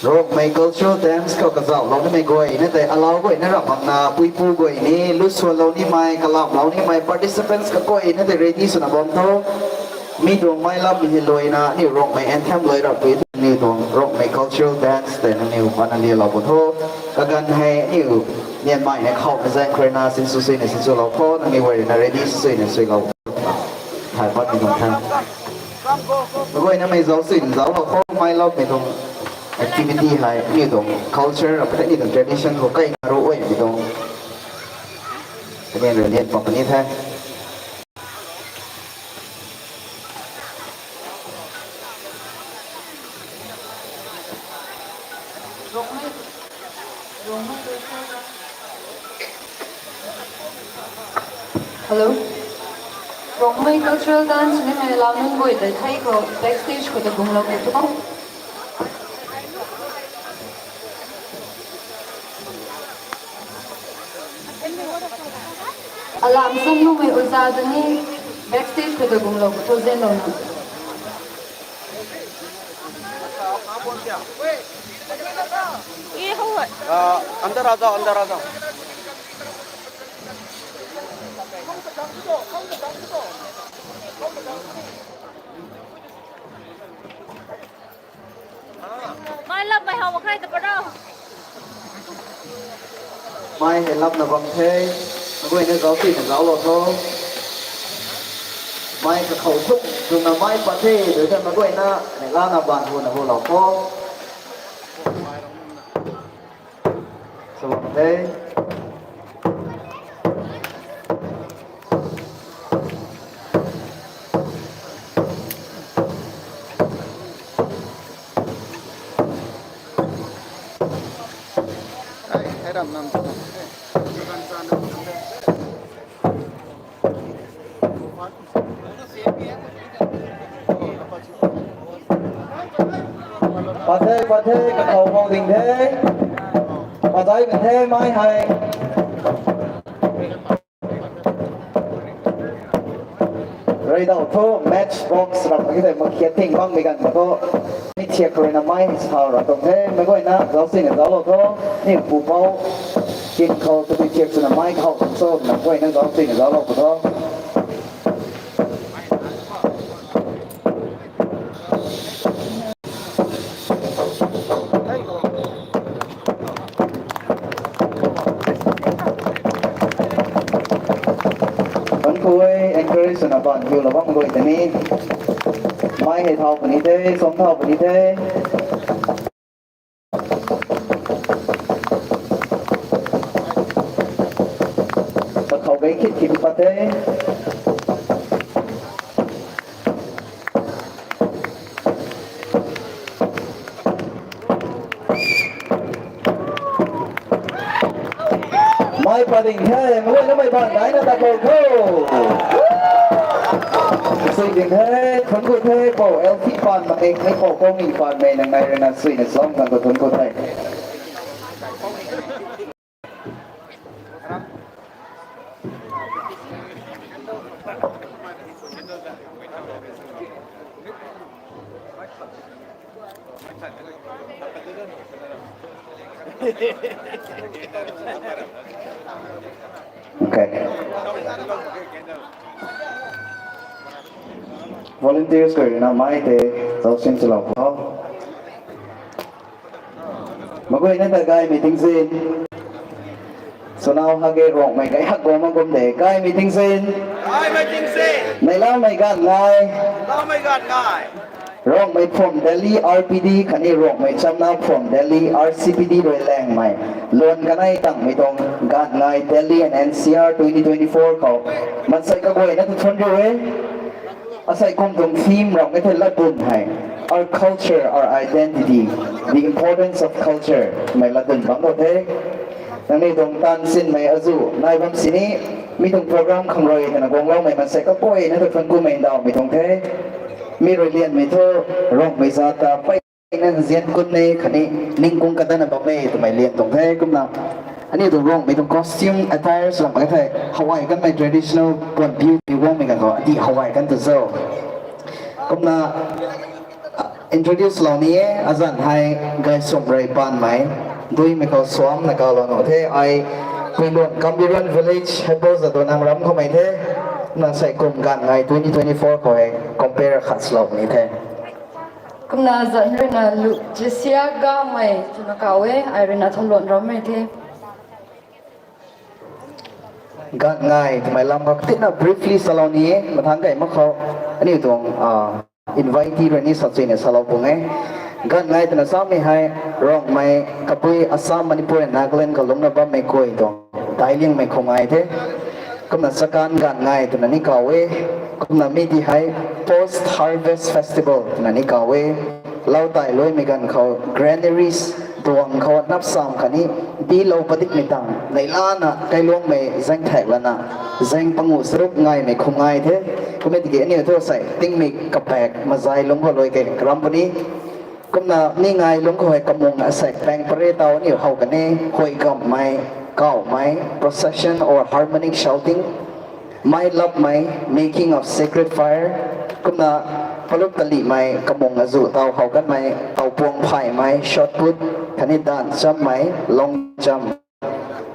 Rongmei cultural dance khou kazauhlou nimei guay na tei alau guay na rap bangna puipu guay ni, lu suanlou nimei, kalamlou nimei participants kaguay na tei ready swna bam tho. Mi tuang mei lam hei luaina aniu Rongmei anthem luai rap pui tho, aniu tuang Rongmei cultural dance tei nangniw pana lialou pu tho. Kaganv hei aniu nianmei na khou kazaeng khruina sinsw suina sinswlou kho, nangniw guay na ready suina suilou. Thay pat ni tuang the. Kaguay na mei zauc sin zauc hou kho, mei lam mei tuang activity hei aniu tuang culture, aniu tuang tradition khou kaina ru uai mei tuang. Kanian rui nian pak puni the. Hello. Rongmei cultural dance nimei lam nunc guay tei thei khou backstage khou ta gumlou pu tho. Alam samloumei oza ta ni backstage khou ta gumlou pu tho, zanlouna. ये हो है। आ, अंदर आ जाओ, अंदर आ जाओ। Mai lap mai hou makhai ta paro. Mai hei lapna bam the, kaguayna zauc tina zauclou tho. Mai kakhou thuk twna mai pat the, dui ta kaguayna neihla na ban huna hulou tho. Sa bam the. Pat the, pat the, kakhou bou ding the. Pazai kan the, mai hei. Reidau tho, matchbox ram ki tei makhiat ting bangmei ganv khou tho. Mi thiak khou ruina mai hei sau ra tuang the, meic guayna zauc sina zauclou tho. Ni pupouc kin khou tabui thiak swna mai khou tuang cho, meic guayna zauc sina zauclou pu tho. Thuancku e, encourage swna baan hiulou bam guay tei ni. Mai hei thau puni the, song thau puni the. Kakhou gei khit khit pat the. Mai pat ding the, meic guayna mei baan daina ta khou tho. Sui ding the, thuancku the, pou L P paan mak e, mei pou Kouming paan mei nang nai ruina suina song kan khou thuancku the. Okay. Volunteers khou ruina mai tei zauc sin swlou kho. Meic guayna ta gaymei tingzin. Swnau hak ge Rongmei kai hak guang mak kum de. Gaymei tingzin. Gaymei tingzin. Neihlamei ganv ngai. Neihlamei ganv ngai. Rongmei from Delhi R P D khatni Rongmei chamna from Delhi R C P D rui laengmei luan kanei tangmei tuang ganv ngai Delhi and N C R twenty twenty-four khou mansei kaguayna ta thuanc riu e. Asei kum tuang theme ram e the latdyn hei, our culture, our identity, the importance of culture twmei latdyn bam khou the. Nangniw tuang taanv sinmei azuh nai bam sini, mi tuang program khang rui twna guangloumei mansei kaguayna ta thuanckumei ndauhmei tuang the. Mi rui lianmei thu Rongmei zat ta peyna nzian kun e khatni ningkung katana bam e twmei lian tuang the. Kumna aniu tuang Rongmei tuang costume attire sw lam mak e thei, hawai kanmei traditional puan piu piu guangmei ganv khou adih hawai kan tu zo. Kumna Introduce lou ni e, azanc hei Gaisumrei Panmei, Duimei khou Suam na kalou nuh the, ai Puiluan Kambiron Village, Heipou Jadonang ram khou mei the, na sei kum gaanv ngai twenty twenty-four khou hei compare khat lou ni the. Kumna zanc ruina lu Jisia Gamei twna kaw e, ai ruina Thaluan rammei the. Gaanv ngai twmei lam khou tina briefly salou ni e, mathangc kei mak khou aniu tuang, ah, invitee rui ni sachui na salou pung e. Gaanv ngai twna samei hei Rongmei, Kabui, Assam, Manipur and Nagaland khou lungcna bammei guay tuang daic liangmei khou ngai the. Kumna chakan gaanv ngai twna ni kaw e. Kumna mi ti hei post harvest festival twna ni kaw e. Lau tai luaimei ganv khou granaries, duang khou napsam khatni dilou padikmei tang neihlana kailuangmei zaeng thaek lana zaeng panguh charuk ngaimei khou ngai the. Kumna tiki aniu thu sei tingmik kapaek mazai lungc khou luai kei karam puni. Kumna ni ngai lungc khou hei kamung asaekc paeng pare tau aniu how kan e, huay gammei, kawmei, procession or harmonic shouting, mei lapmei, making of sacred fire, kumna paluk talihmei kamung azuh tau how kanmei, taupuang phaymei, shot put, khatni dan chammei, long jump.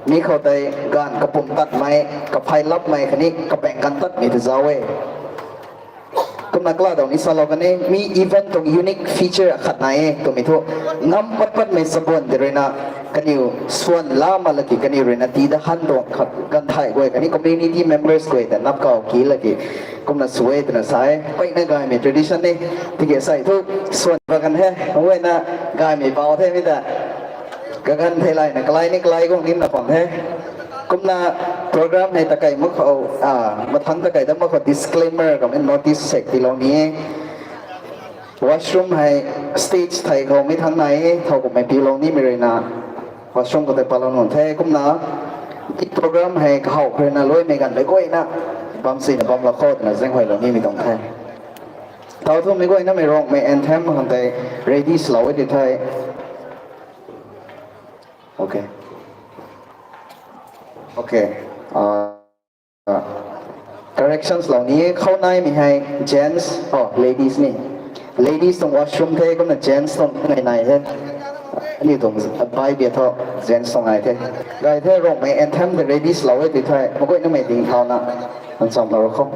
Mi khou tei gaanv kapumtatmei, kaphay lapmei khatni kapaeng ganv tatmei ta zauc e. Kumna kala dau ni salou kan e, mi event tuang unique feature akhat nai e twmei thu, ngam pat patmei chabuan tei ruina kaniw swan la mak laki kaniw ruina tii dat han tuang khat ganv thay guay khatni community members guay ta nap kaw ki laki kumna sw e twna sa e. Peina gaymei tradition ni, tiki sei thu swan ba kan he, guayna gaymei bau the mi ta. Kaganv theilayna kalai ni kalai guang nimna pang the. Kumna program hei takei mak khou, ah, mathangc takei dat mak khou disclaimer kamei notice sek tiilou ni e. Washroom hei stage thei khou mi thangc nai e, thow kummei piulou nimei ruina washroom khou tei palou nunc the. Kumna program hei kahaw khou ruina luaimei ganv mei guayna bam suina bamlou khou twna zaenghuaylou nimei tuang the. Tau thu mei guaynamei Rongmei anthem khang tei ready swlou e ti the. Okay. Okay. Ah, corrections lou ni e, khou naimei hei gents, oh, ladies ni. Ladies tuang washroom the, kumna gents tuang ngai nai the. Aniu tuang bai bia thu gents tuang ngai the. Gay the, Rongmei anthem the ready swlou e ti the, mak guaynamei ding thauna ancham lou khou.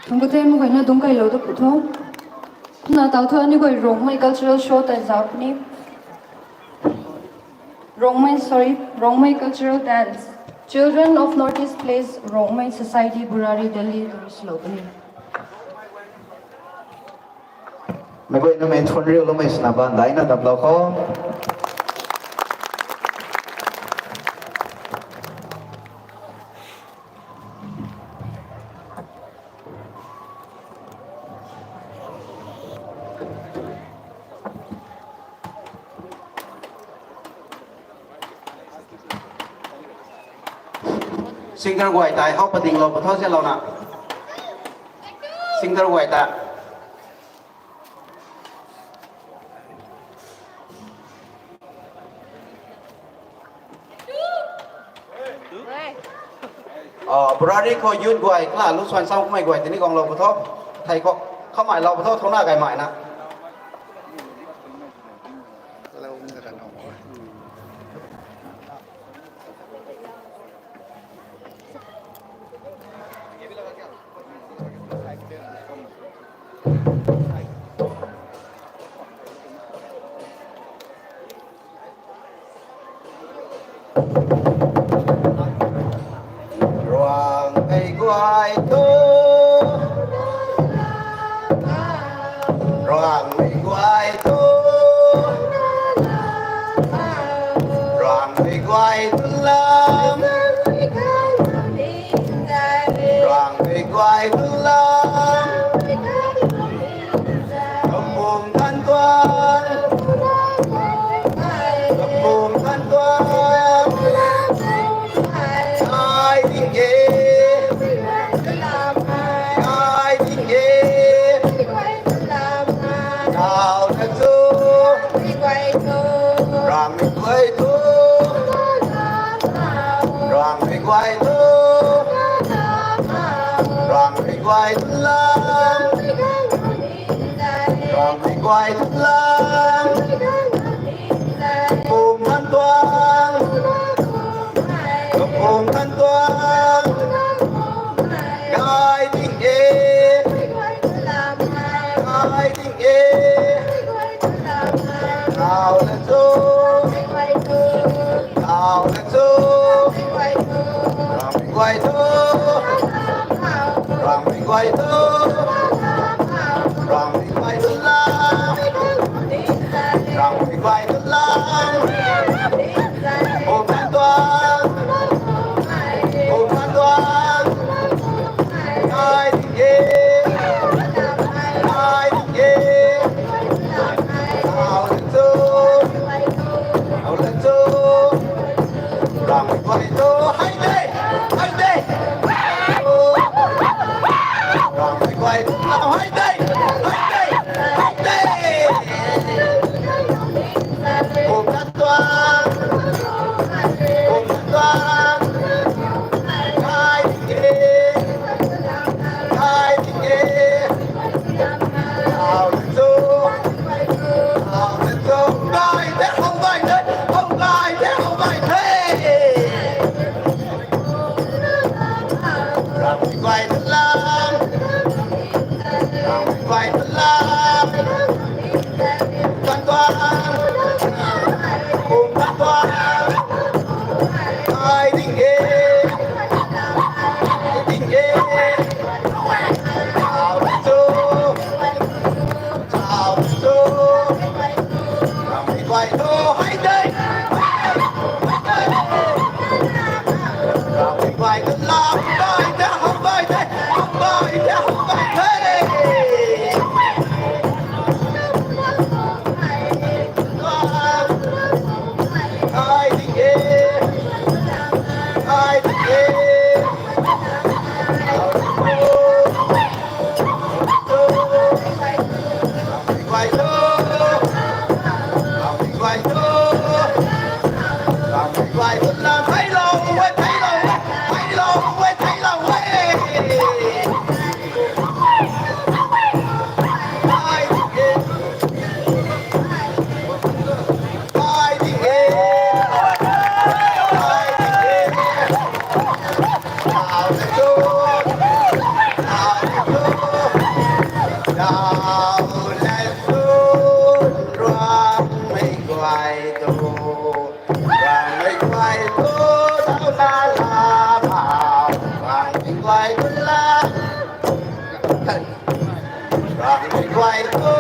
Thangc khou the, mak guayna dungc kailou da pu tho. Kumna tau thu aniu guay Rongmei cultural show tei zauc ni. Rongmei, sorry, Rongmei cultural dance. Children of Northeast Place, Rongmei Society, Burari, Delhi, twna swlou puni. Meic guayna mei thuan riuloumei swna baan daina daplou khou. Singer guay tei how padinglou pathau zianlouna. Singer guay ta. Burari khou youth guay kala lu suan sam kummei guay tini guanglou pu tho. Thei khou khamei lou pu tho, thuna gaymei na. Ruangmei guay thu, ruangmei guay thu, ruangmei guay thu lam, ruangmei guay thu lam, kapum than tuang, kapum than tuang, ai ding e, ai ding e, tau na chu, ruangmei guay thu, ruangmei guay thu, ruangmei guay thu lam, ruangmei guay thu lam, kapum than tuang, kapum than tuang, ai ding e, ai ding e, tau na chu, tau na chu, ruangmei guay thu, ruangmei guay thu, ruangmei guay thu lam, ruangmei guay thu lam, kapum than tuang, kapum than tuang, ai ding e, ai ding e, tau na chu, tau na chu, ruangmei guay thu hei de, hei de, ruangmei guay thu lam hei de, hei de, hei de, kapum than tuang, kapum than tuang, ai ding e, ai ding e, tau na chu, tau na chu, gay the, how gay the, how gay the, how gay the. Ruangmei guay thu lam, ruangmei guay thu lam, kapum than tuang, kapum than tuang, ai ding e, ai ding e, tau na chu, tau na chu, ruangmei guay thu hei de, ruangmei guay thu lam, gay the, how gay the, how gay the, how gay the. Ai ding e, ai ding e, tau na chu, ruangmei guay thu, ruangmei guay thu, ruangmei guay thu lam, theilou e, theilou e, theilou e, theilou e. Ai ding e, ai ding e, ai ding e, tau na chu, tau na chu, tau na chu, ruangmei guay thu, ruangmei guay thu, tau na la, ruangmei guay thu la, ruangmei guay thu,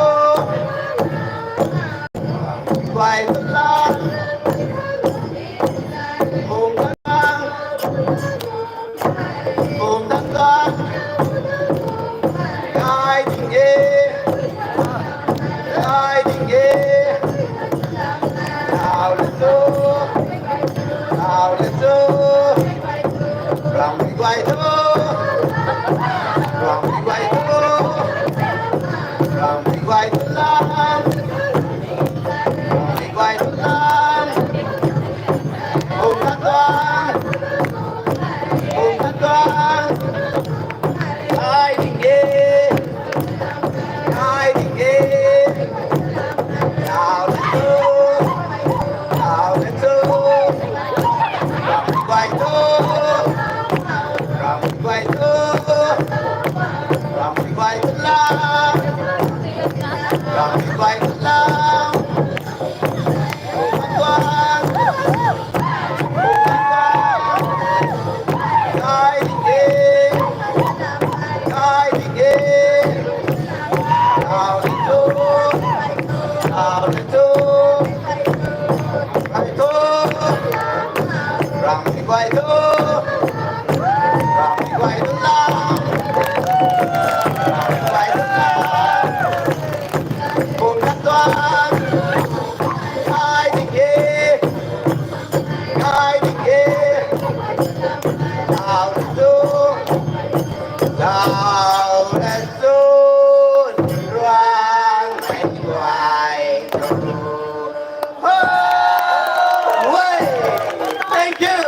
ruangmei guay thu la, kapum than tuang, kapum than tuang, ai ding e, ai ding e, tau na chu, tau na chu, ruangmei guay thu, ruangmei guay thu, ruangmei guay thu lam, ruangmei guay thu lam, kapum than tuang, kapum than tuang, Thank you.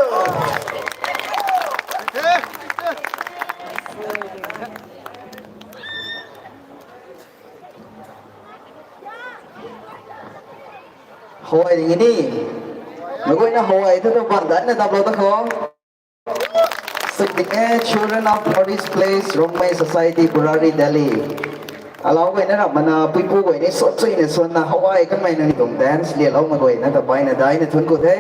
Hawai ding ni. Nagoi na hawai thu tu ban dan na tablo ta kho. Sik ding e, children of North East Place, Rongmei Society, Burari, Delhi. Alau goi na ram mana puipu goi ni sot sui na suan na hawai kan mai na ni tuang dance lia lau ma goi na ta bai na dai na thun ku the.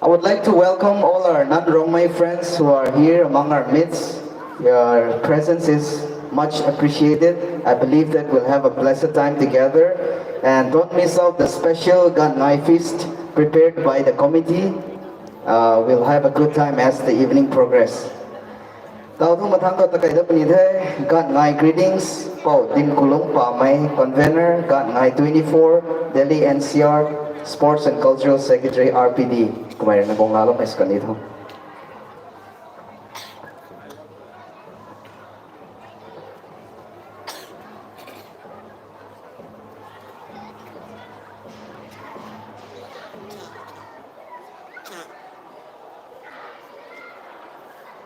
I would like to welcome all our non-Rongmei friends who are here among our midst. Your presence is much appreciated. I believe that we'll have a blessed time together. And don't miss out the special Gangngai feast prepared by the committee. Uh, we'll have a good time as the evening progress. Tau thu mathang khou takai da puni the, Gangngai greetings, Pou Din Kulung Pamei, convener, Gangngai twenty-four, Delhi N C R, Sports and Cultural Secretary, R P D. Kumai rana bong lalo mai skani thu.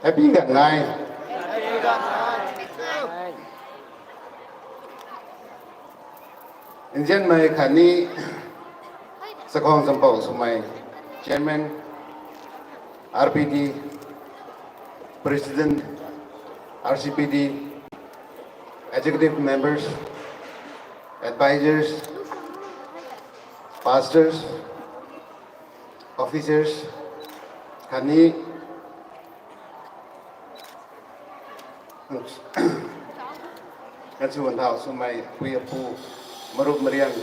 Happy Gangngai. Nzianmei khatni Sakhong Champou Swmei, Chairman, R P D, President, R C P D, Executive Members, Advisors, Pastors, Officers, khatni Kan sw ban thau swmei pui apu, marup mariang,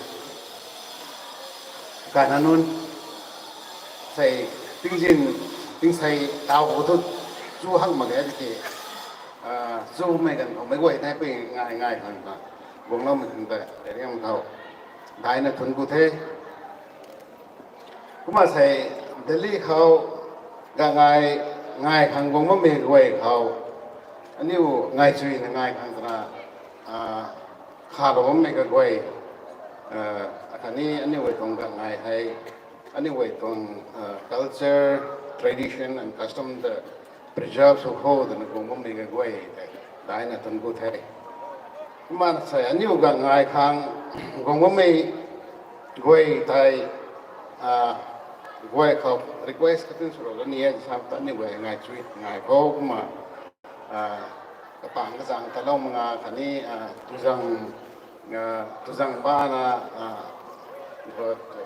kan hanun, sei tingzin, tingsei tau khou thu, chu hak mak e tiki, chu mei kan khou mei guay thei pui ngai ngai khang ta, guangloumei khang ta, riam thau, daina thun ku the. Kumna sei Delhi khou gangngai, ngai khang guang bammei guay khou, aniu ngai chuina ngai khang twna, khalou bammei kaguay, akhatni aniu guay tuang gangngai hei, aniu guay tuang culture, tradition and custom ta preserve sw kho twna guang bammei kaguay tei daina thun ku the. Kumna sei aniu gangngai khang guang bammei guay tei, guay khou request katin swlou ni e, sam ta aniu guay ngai chui ngai khou kumna, kapang kazang talou manga khatni, tuzang, tuzang bana,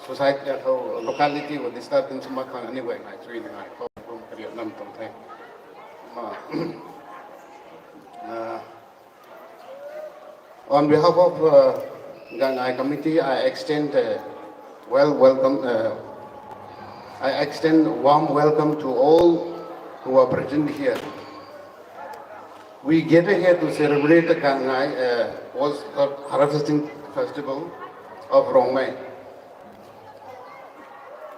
society khou locality khou disturbance mak khang aniu guay ngai chui ngai khou kum kariat nam tuang the. On behalf of Gangngai Committee, I extend a well welcome, uh, I extend a warm welcome to all who are present here. We gather here to celebrate the Gangngai, uh, was a harvesting festival of Rongmei.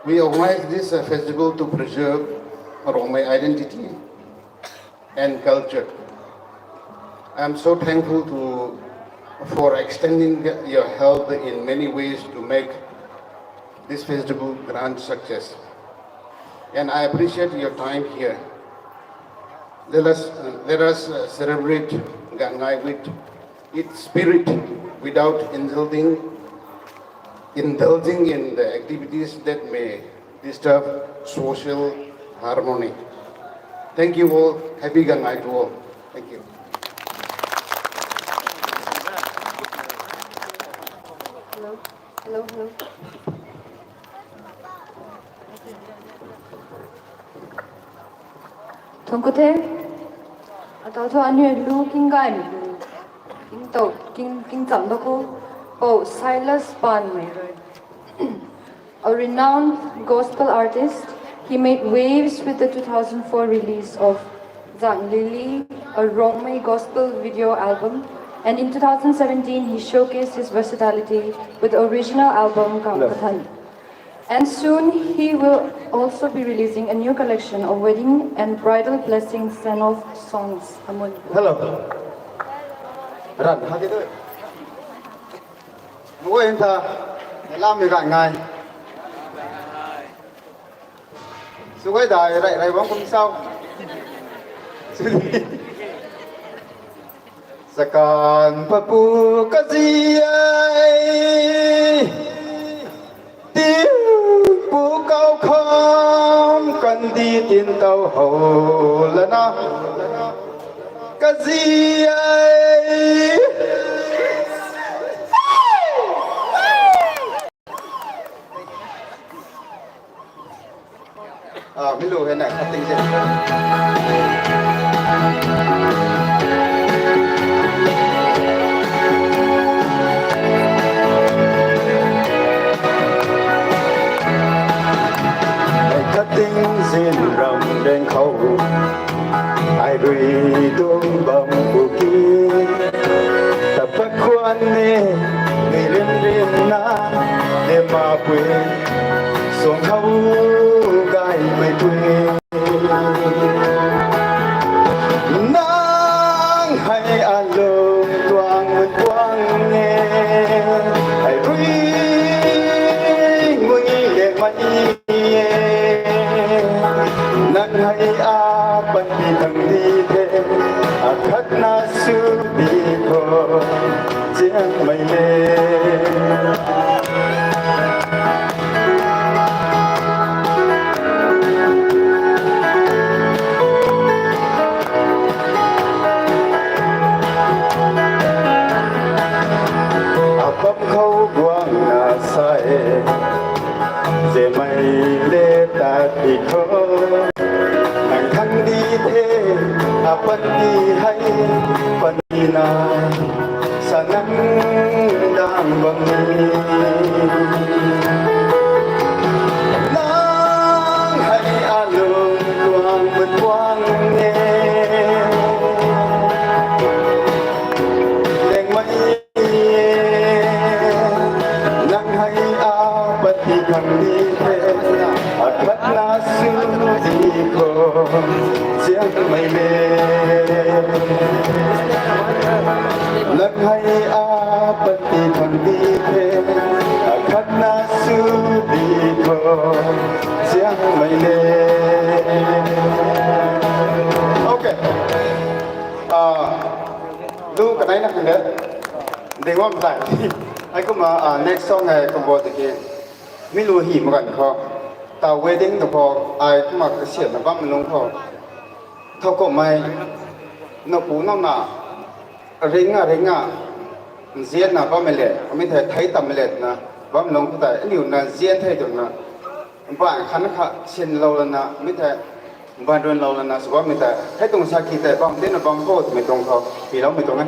We organize this uh, festival to preserve Rongmei identity and culture. I am so thankful to for extending your help in many ways to make this festival grand success. And I appreciate your time here. Let us, uh, let us uh, celebrate Gangngai with its spirit without indulging, indulging in the activities that may disturb social harmony. Thank you all. Happy Gangngai to all. Thank you. Hello. Hello, hello. Thangc khou the, atau thu aniu lu king gay ni lu, king tau, king, king cham da khou, Pou Silas Panmei rui. A renowned gospel artist, he made waves with the two thousand four release of Zang Lily, a Rongmei gospel video album, and in two thousand seventeen he showcased his versatility with the original album Kang Pathan. And soon he will also be releasing a new collection of wedding and bridal blessing send-off songs. Amun. Hello. Ran, how do you do it? Mui nta, lam mi gangngai. Chukai dai rai rai bam kum sau. Chakan papu kazi ai. Tiu pu kau kham kandi tin tau ho lana. Kazi ai. Ah, mi lu hei na khat ting zin. Hei khat ting zin ram deng khou. Ai rui tung bam pu ki. Tapat khwan ne, ni rin rin na, ne ma pui. Suang khou gaymei pui. Nang hei alung tuang mun tuang e, hei rui ngui le mai e. Nang hei a panty thang di the, akhat na su di kho. Ziangmei le. Apam khou guang na sa e. Ziangmei le tat di kho. Nang khang di the, apanty hei, panty na, sa nang dang bam ni. Nang hei alung tuang mun tuang e. Lengmei Nang hei a panty khang di the, akhat na su di kho, ziangmei le. Nang hei a panty khang di the, akhat na su di kho, ziangmei le. Okay. Ah, lu kanei na khang de. Ding bam tei. Ai kumna, ah, next song hei kum bo tiki. Mi lu hi mak ganv khou. Ta wedding tu khou, ai kumna kasiamna bam lung khou. Thowkumhmei, napu nau na, ring a, ring a, nzian na bammei le, mi thei thei tammei le twna, bam lung khou tei, aniu na nzian thei twna, mbaanv khat na khat sinlou lana, mi thei, mbaanv runlou lana, sw bammei tei, hei tuang sa ki tei, bam tina bam khou twmei tuang khou, tiiloumei tuang e.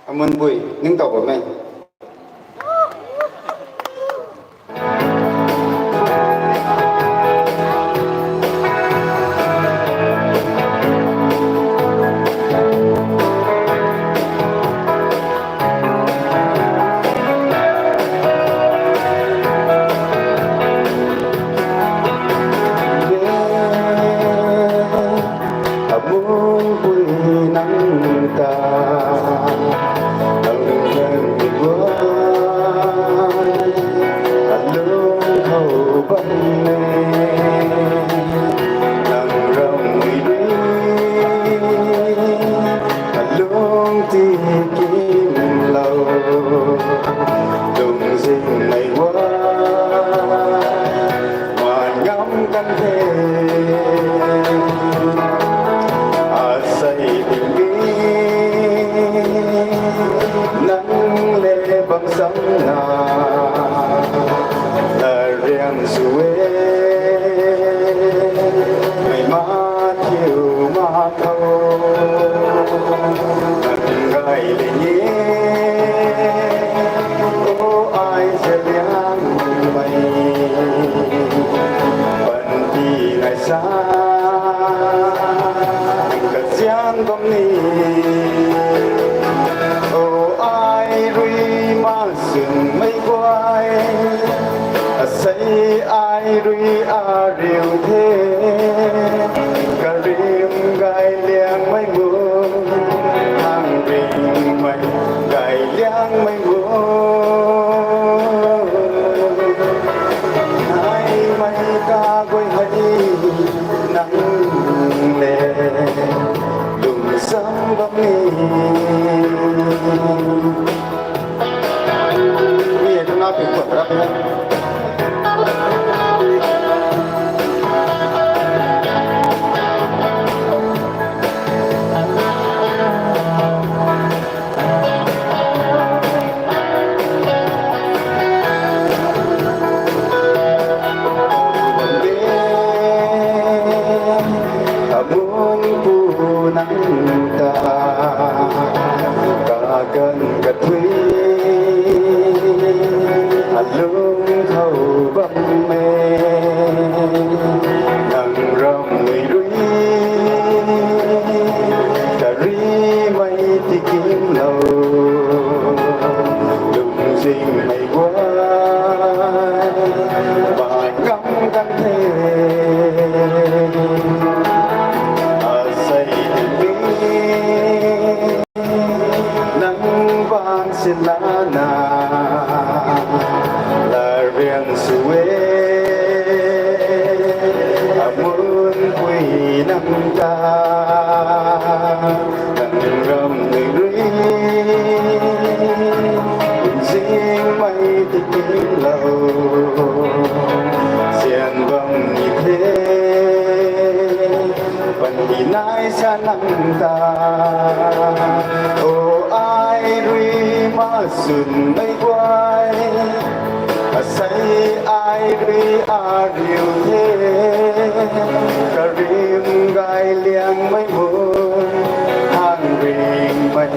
Amunpui, ningtow bam e. Amunpui nang ta, nang nang ni guay, alung khou bam e, nang ram ni rui, alung ti kim lou, lung zing mei guay. Maan ngam kan the, asei dingbi, nang le bam sam na, lariang sw e, mei ma thiu ma khou, nang gay le ni, o ai zeliang mei. Panty nai sa, kazian bam ni. O ai rui ma swn mei guay, asei ai rui a riu the. Karim gay liang mei mu, ang ring mei gay liang mei mu. Amun pu nang ta kagan kathui alung khou bam e. Nang ram nui rui kari mei tikim lo, lung zing mei guay bai ngam kan the. Asei mi nang bang silana larian sue, amun pui nang ta nang ram nui rui zing mei tikim lo, sian bam ni the. Pan di nai sa nang ta, o ai rui ma sun mei guay, asei ai rui a riu the. Karim gay liang mei mu, hang ring mei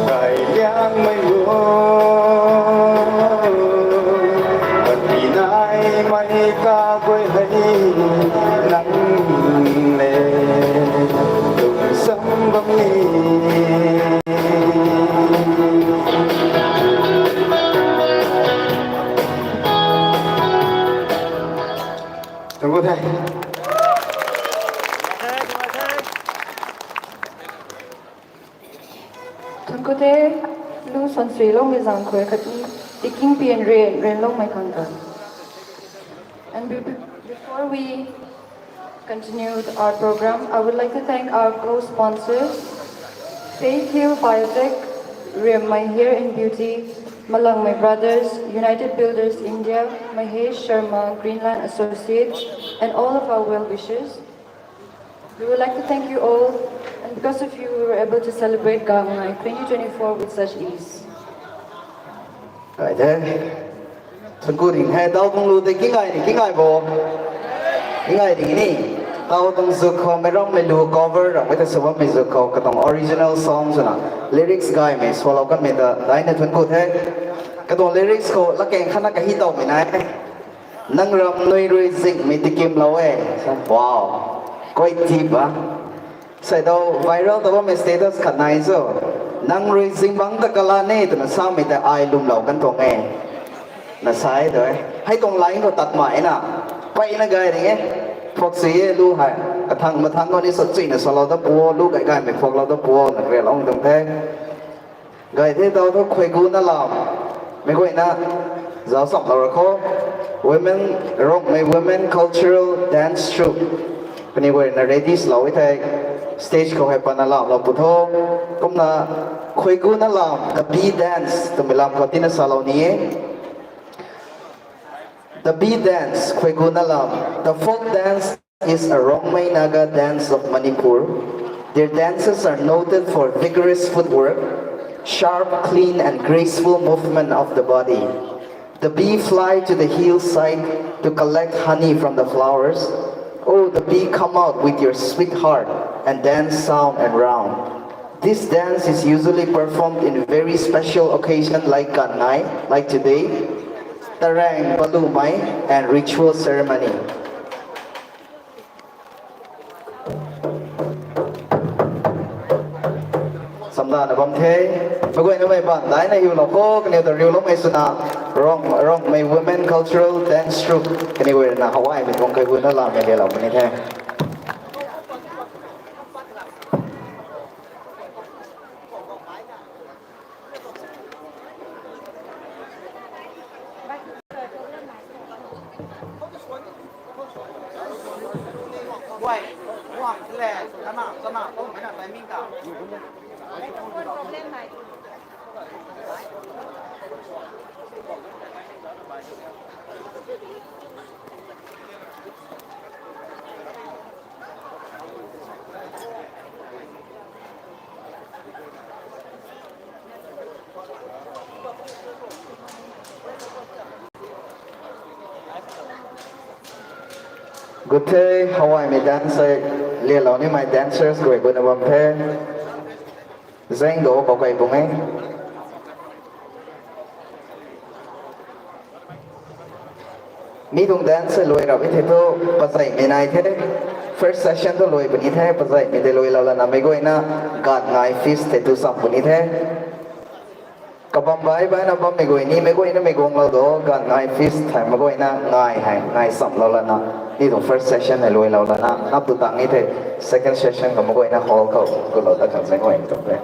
gay liang mei mu, pan di nai mei kaguay hei nang le lungsam bam ni. Thank you, thank you. Thank you, the. Lu sansui lou mei zang khou khat ni tiking pian ren, ren lou mei khang ta. And be- be- before we continue with our program, I would like to thank our co-sponsors, Faith Hill Biotech, Riammei Hair and Beauty, Malangmei Brothers, United Builders India, Mahesh Sharma, Greenland Associates, and all of our well-wishers. We would like to thank you all, and because of you, we were able to celebrate Gaongnai twenty twenty-four with such ease. Ai the. Thank you ding he, dau bung lu de kingai ni, kingai bo. Kingai ding ni. Dau bung zu khou mei ram mei lu cover ram mei ta sw bam mei zu khou katuang original song swna lyrics gay mei swlou kan mei ta dai na thank you the. Katuang lyrics khou lakeng khatna kahi tau mei nai. Nang ram nui rui zing mei tikim lo e. Wow. Quite deep, ah. Sei dau viral ta bam mei status khat nai so. Nang rui zing bang ta kala ne twna sa mei ta ai lwmlou kan tuang e. Na sai tu e. Hei tuang line khou tat mai na. Peyna gay ring e. Phok sui e lu hei. Kathang mathang khou ni sw chuina swlou ta pu o, lu gay gay mei phoklou ta pu o, na kre long tuang the. Gay the dau thu Khoiguna Lam. Mei guayna zauc samlou ra khou. Women, Rongmei Women Cultural Dance Troupe. Kaniw guayna ready swlou e thei. Stage khou hei pana lamlou pu tho. Kumna Khoiguna Lam, the Bee Dance twmei lam khou tina salou ni e. The Bee Dance, Khoiguna Lam. The folk dance is a Rongmei Naga dance of Manipur. Their dances are noted for vigorous footwork, sharp, clean, and graceful movement of the body. The bee fly to the hillside to collect honey from the flowers. Oh, the bee, come out with your sweetheart and dance sound and round. This dance is usually performed in very special occasion like Gaongnai, like today, Tarang Balumei, and ritual ceremony. Samdana bam the, mei guayna mei bam daina hiulou khou, kaniw ta riuloumei swna, Rong, Rongmei Women Cultural Dance Troupe, kaniw guayna Hawaii mei tuang Khoiguna Lam mei lelou puni the. Good the, hawaimei dance hei lialou nimei dancers guay guna bam the. Zang do, bou kai pung e. Mi tuang dance hei luai rap e the thu, pazaimei nai the. First session thu luai puni the, pazaimei tei luailou lana meic guayna ganv ngai feast tei tu cham puni the. Kabam bai baina bammei guay ni, meic guayna mei guanglou do, ganv ngai feast thei meic guayna ngai hei, ngai chamlou lana. Mi tuang first session hei luailou lana, nap tu tang ni the, second session khou meic guayna hall khou, gulou dat khang zang guay tuang the.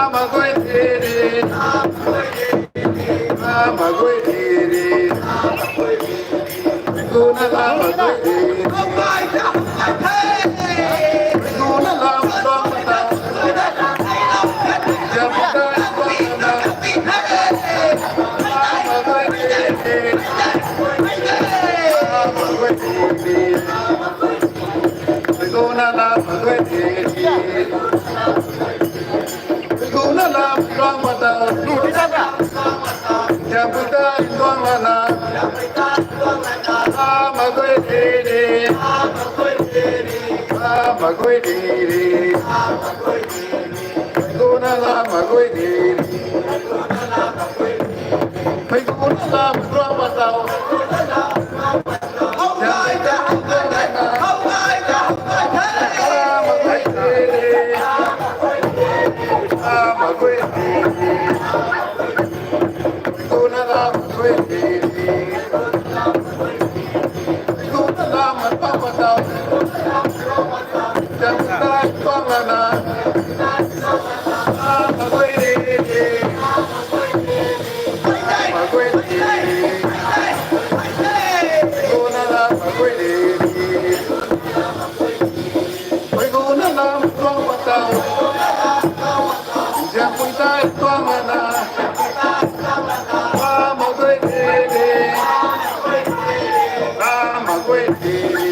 Lama guay de re. Lama guay de re. Guna lama guay de re. Guna lama guay de re. Lama guay de re. Lama guay de re. Guna lama guay de re. Guna lama guay de re. Lama guay de re. Lama guay de re. Guna lama guay de re. Guna lama guay de re. Guna lama guay de re. Guna lama guay de re. Lama guay de re. Guna lama guay de re. Guna lama guay de re. Lama guay de re. Lama guay de re.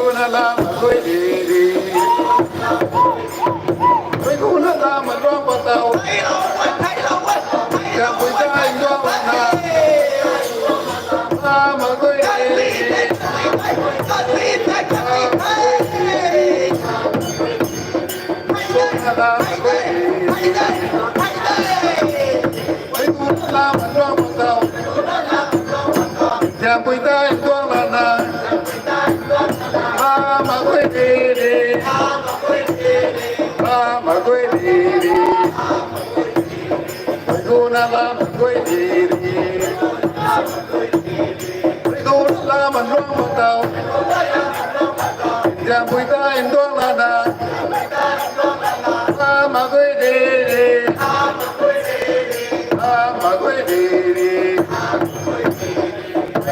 Guna lama guay de re. Guna lama guay de re. Lama guay de re. Lama guay de re. Lama guay de re. Guna lama guay de re. Guna lama guay de re. Lama guay de re. Lama guay de re. Lama guay de re.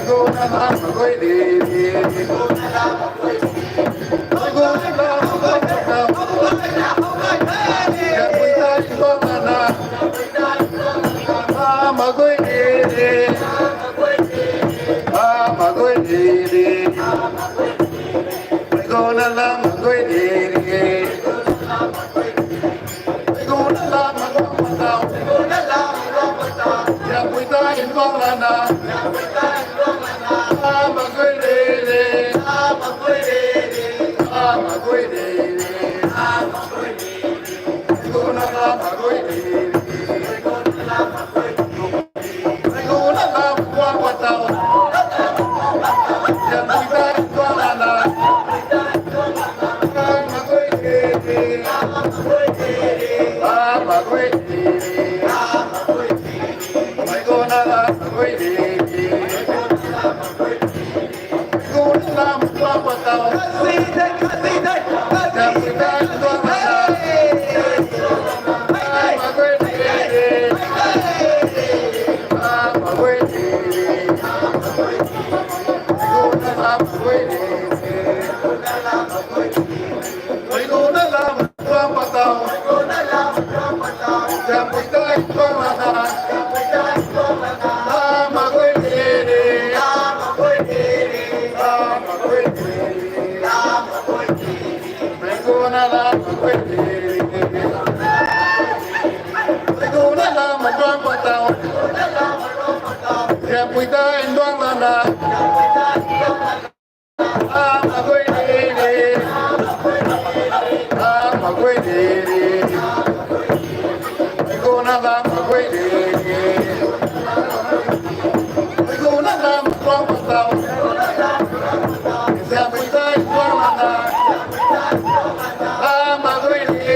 Guna lama guay de re. Guna lama guay de re. Lama guay de re. Lama guay de re. Lama guay de re. Guna lama guay de re. Guna lama guay de re. Lama guay de re. Lama guay de re. Lama guay de re. Guna lama guay de re. Guna lama guay de re. Lama guay de re. Lama guay de re. Guna lama guay de re. Lama guay de re. Lama guay de re. Guna lama guay de re. Guna lama guay de re. Lama guay de re. Lama guay de re. Lama guay de re. Guna lama guay de re. Lama guay de re.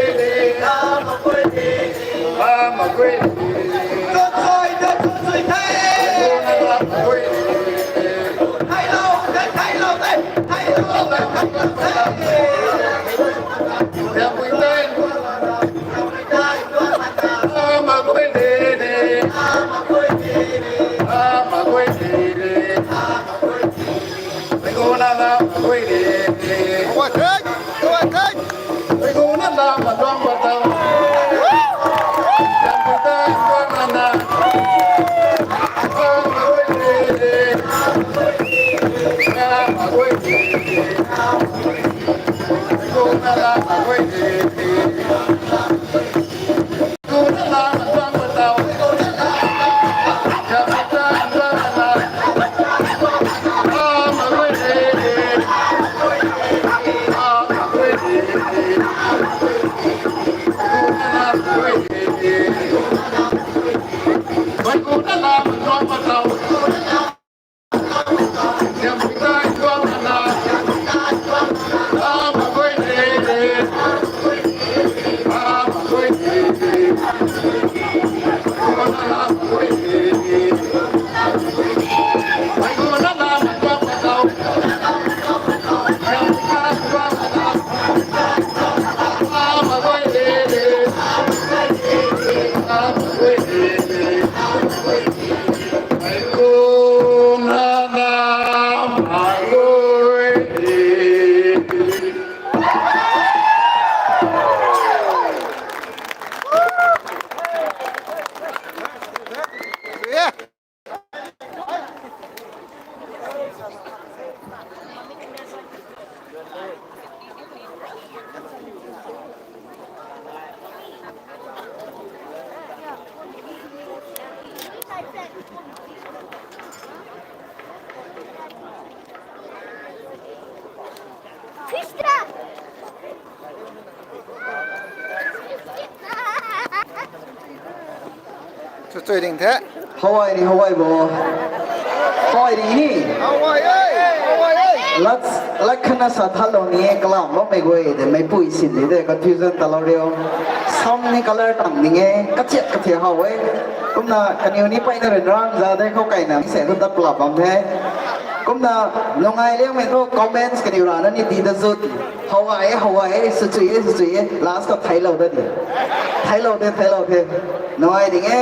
Chu chui ding the. Hawaii ni, Hawaii bo. Hawaii ni ni. Hawaii, Hawaii. Let's, lat khana sa thalou ni e, kalam bammei guay de, meipui sin ni de, confusion talou riu. Sam ni color tang ni e, kachiat kathiak how e. Kumna kaniw ni peyna ryanra za de, khou kaina mi se thu dat pla bam the. Kumna nungai liangmei thu comments kaniw rana ni di da zut. Hawaii, Hawaii, swchui e, swchui e, last ta theilou da di. Theilou the, theilou the. Nungai ding e,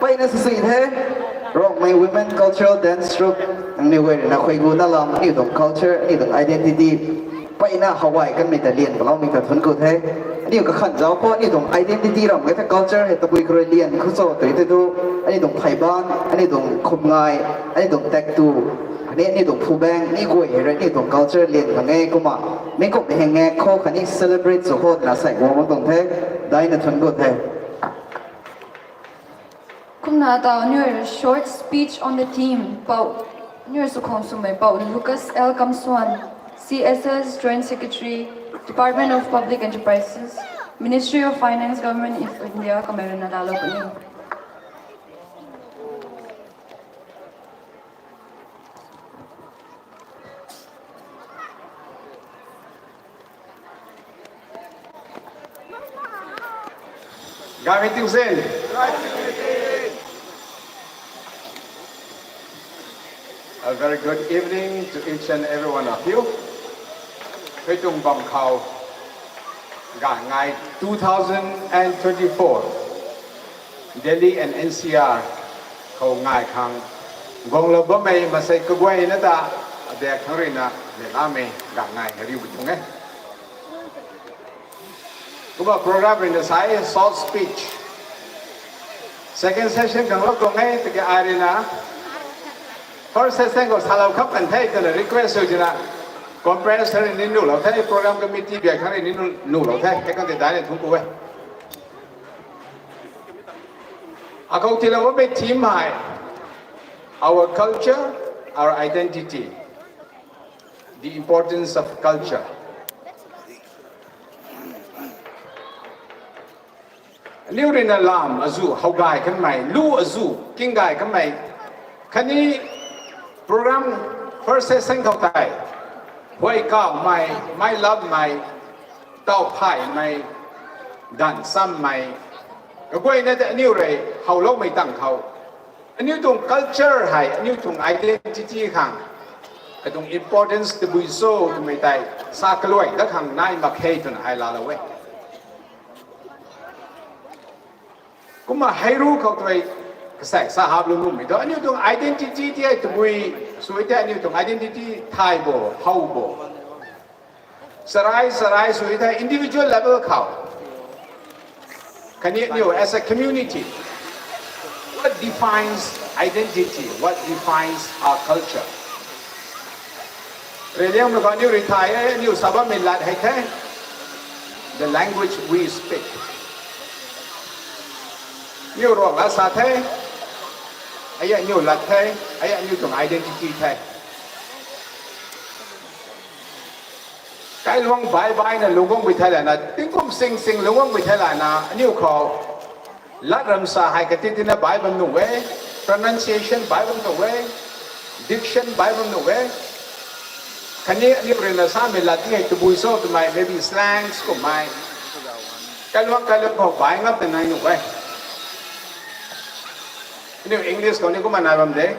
peyna swchui the. Rongmei Women Cultural Dance Troupe, nangniw guay rui na khuay gu na lam, aniu tuang culture, aniu tuang identity, peyna Hawaii kanmei ta lian kaloumei ta thuanc ku the. Aniu kakhan zauc khou, aniu tuang identity ram khe the culture hei tabui kharui lian khou cho tei tei tu, aniu tuang pheyban, aniu tuang khum ngai, aniu tuang taektw, khatni aniu tuang phubaeng, ni guay hei rui aniu tuang culture lian khang e kumna, mi kumhmei hei ngak khou khatni celebrate sw khou twna sei guang tuang the, daina thuanc ku the. Kumna tau aniu rui short speech on the theme, pou, aniu rui sw khang swmei pou Lucas L Kamswan, C S S Joint Secretary, Department of Public Enterprises, Ministry of Finance, Government of India, kamei rui na laalou puni. Gaymei tingzin. A very good evening to each and every one of you. Hei tuang bam khou, ganv ngai two thousand and twenty-four Delhi and N C R khou ngai khang guanglou bammei masei kaguayna ta, adak khang rui na, lelamei ganv ngai hei riu tuang e. Kumna program rui na sa e short speech. Second session khang lou tuang e, tiki ai rui na first session khou salou khap kan the twna request sw tina, compress rui ni nuhlou the, program committee biak khang rui ni nuhlou the, hei khang tei daina thuanc ku e. Akhou tiilou bammei theme hei, our culture, our identity, the importance of culture. Aniu rui na lam azu how gay kanmei, lu azu king gay kanmei, khatni program first session khou tei, huay kawmei, mei lapmei, taw phaymei, danv chammei, kaguayna tei aniu rui howloumei tang khou, aniu tuang culture hei, aniu tuang identity khang katuang importance tabui cho twmei tei sa kaluai dat khang nai mak khe twna ai laalou e. Kumna hei ru khou tei kasai sa haplou nuhmei thu, aniu tuang identity tei tabui sw e tei, aniu tuang identity thay bo, how bo, sarai sarai sw e tei individual level khou, khatni aniu as a community, what defines identity, what defines our culture? Riliangmei khou aniu rui thay e, aniu sa bammei lat hei the, the language we speak. Aniu Ruanglat sa the, ai aniu lat the, ai aniu tuang identity the. Kailuang bai baina lungc guangpui thei lana ting Kum sing sing lungc guangmei thei layna aniu khou lat ramsa hei kati tina bai bam nuh e, pronunciation bai bam nuh e, diction bai bam nuh e. Khatni aniu ruina samei lat ti hei tabui cho twmei, maybe slangs kummei, kailuang kailuang khou bai ngam ta nai nuh e. Aniu English khou ni kumna nai bam de.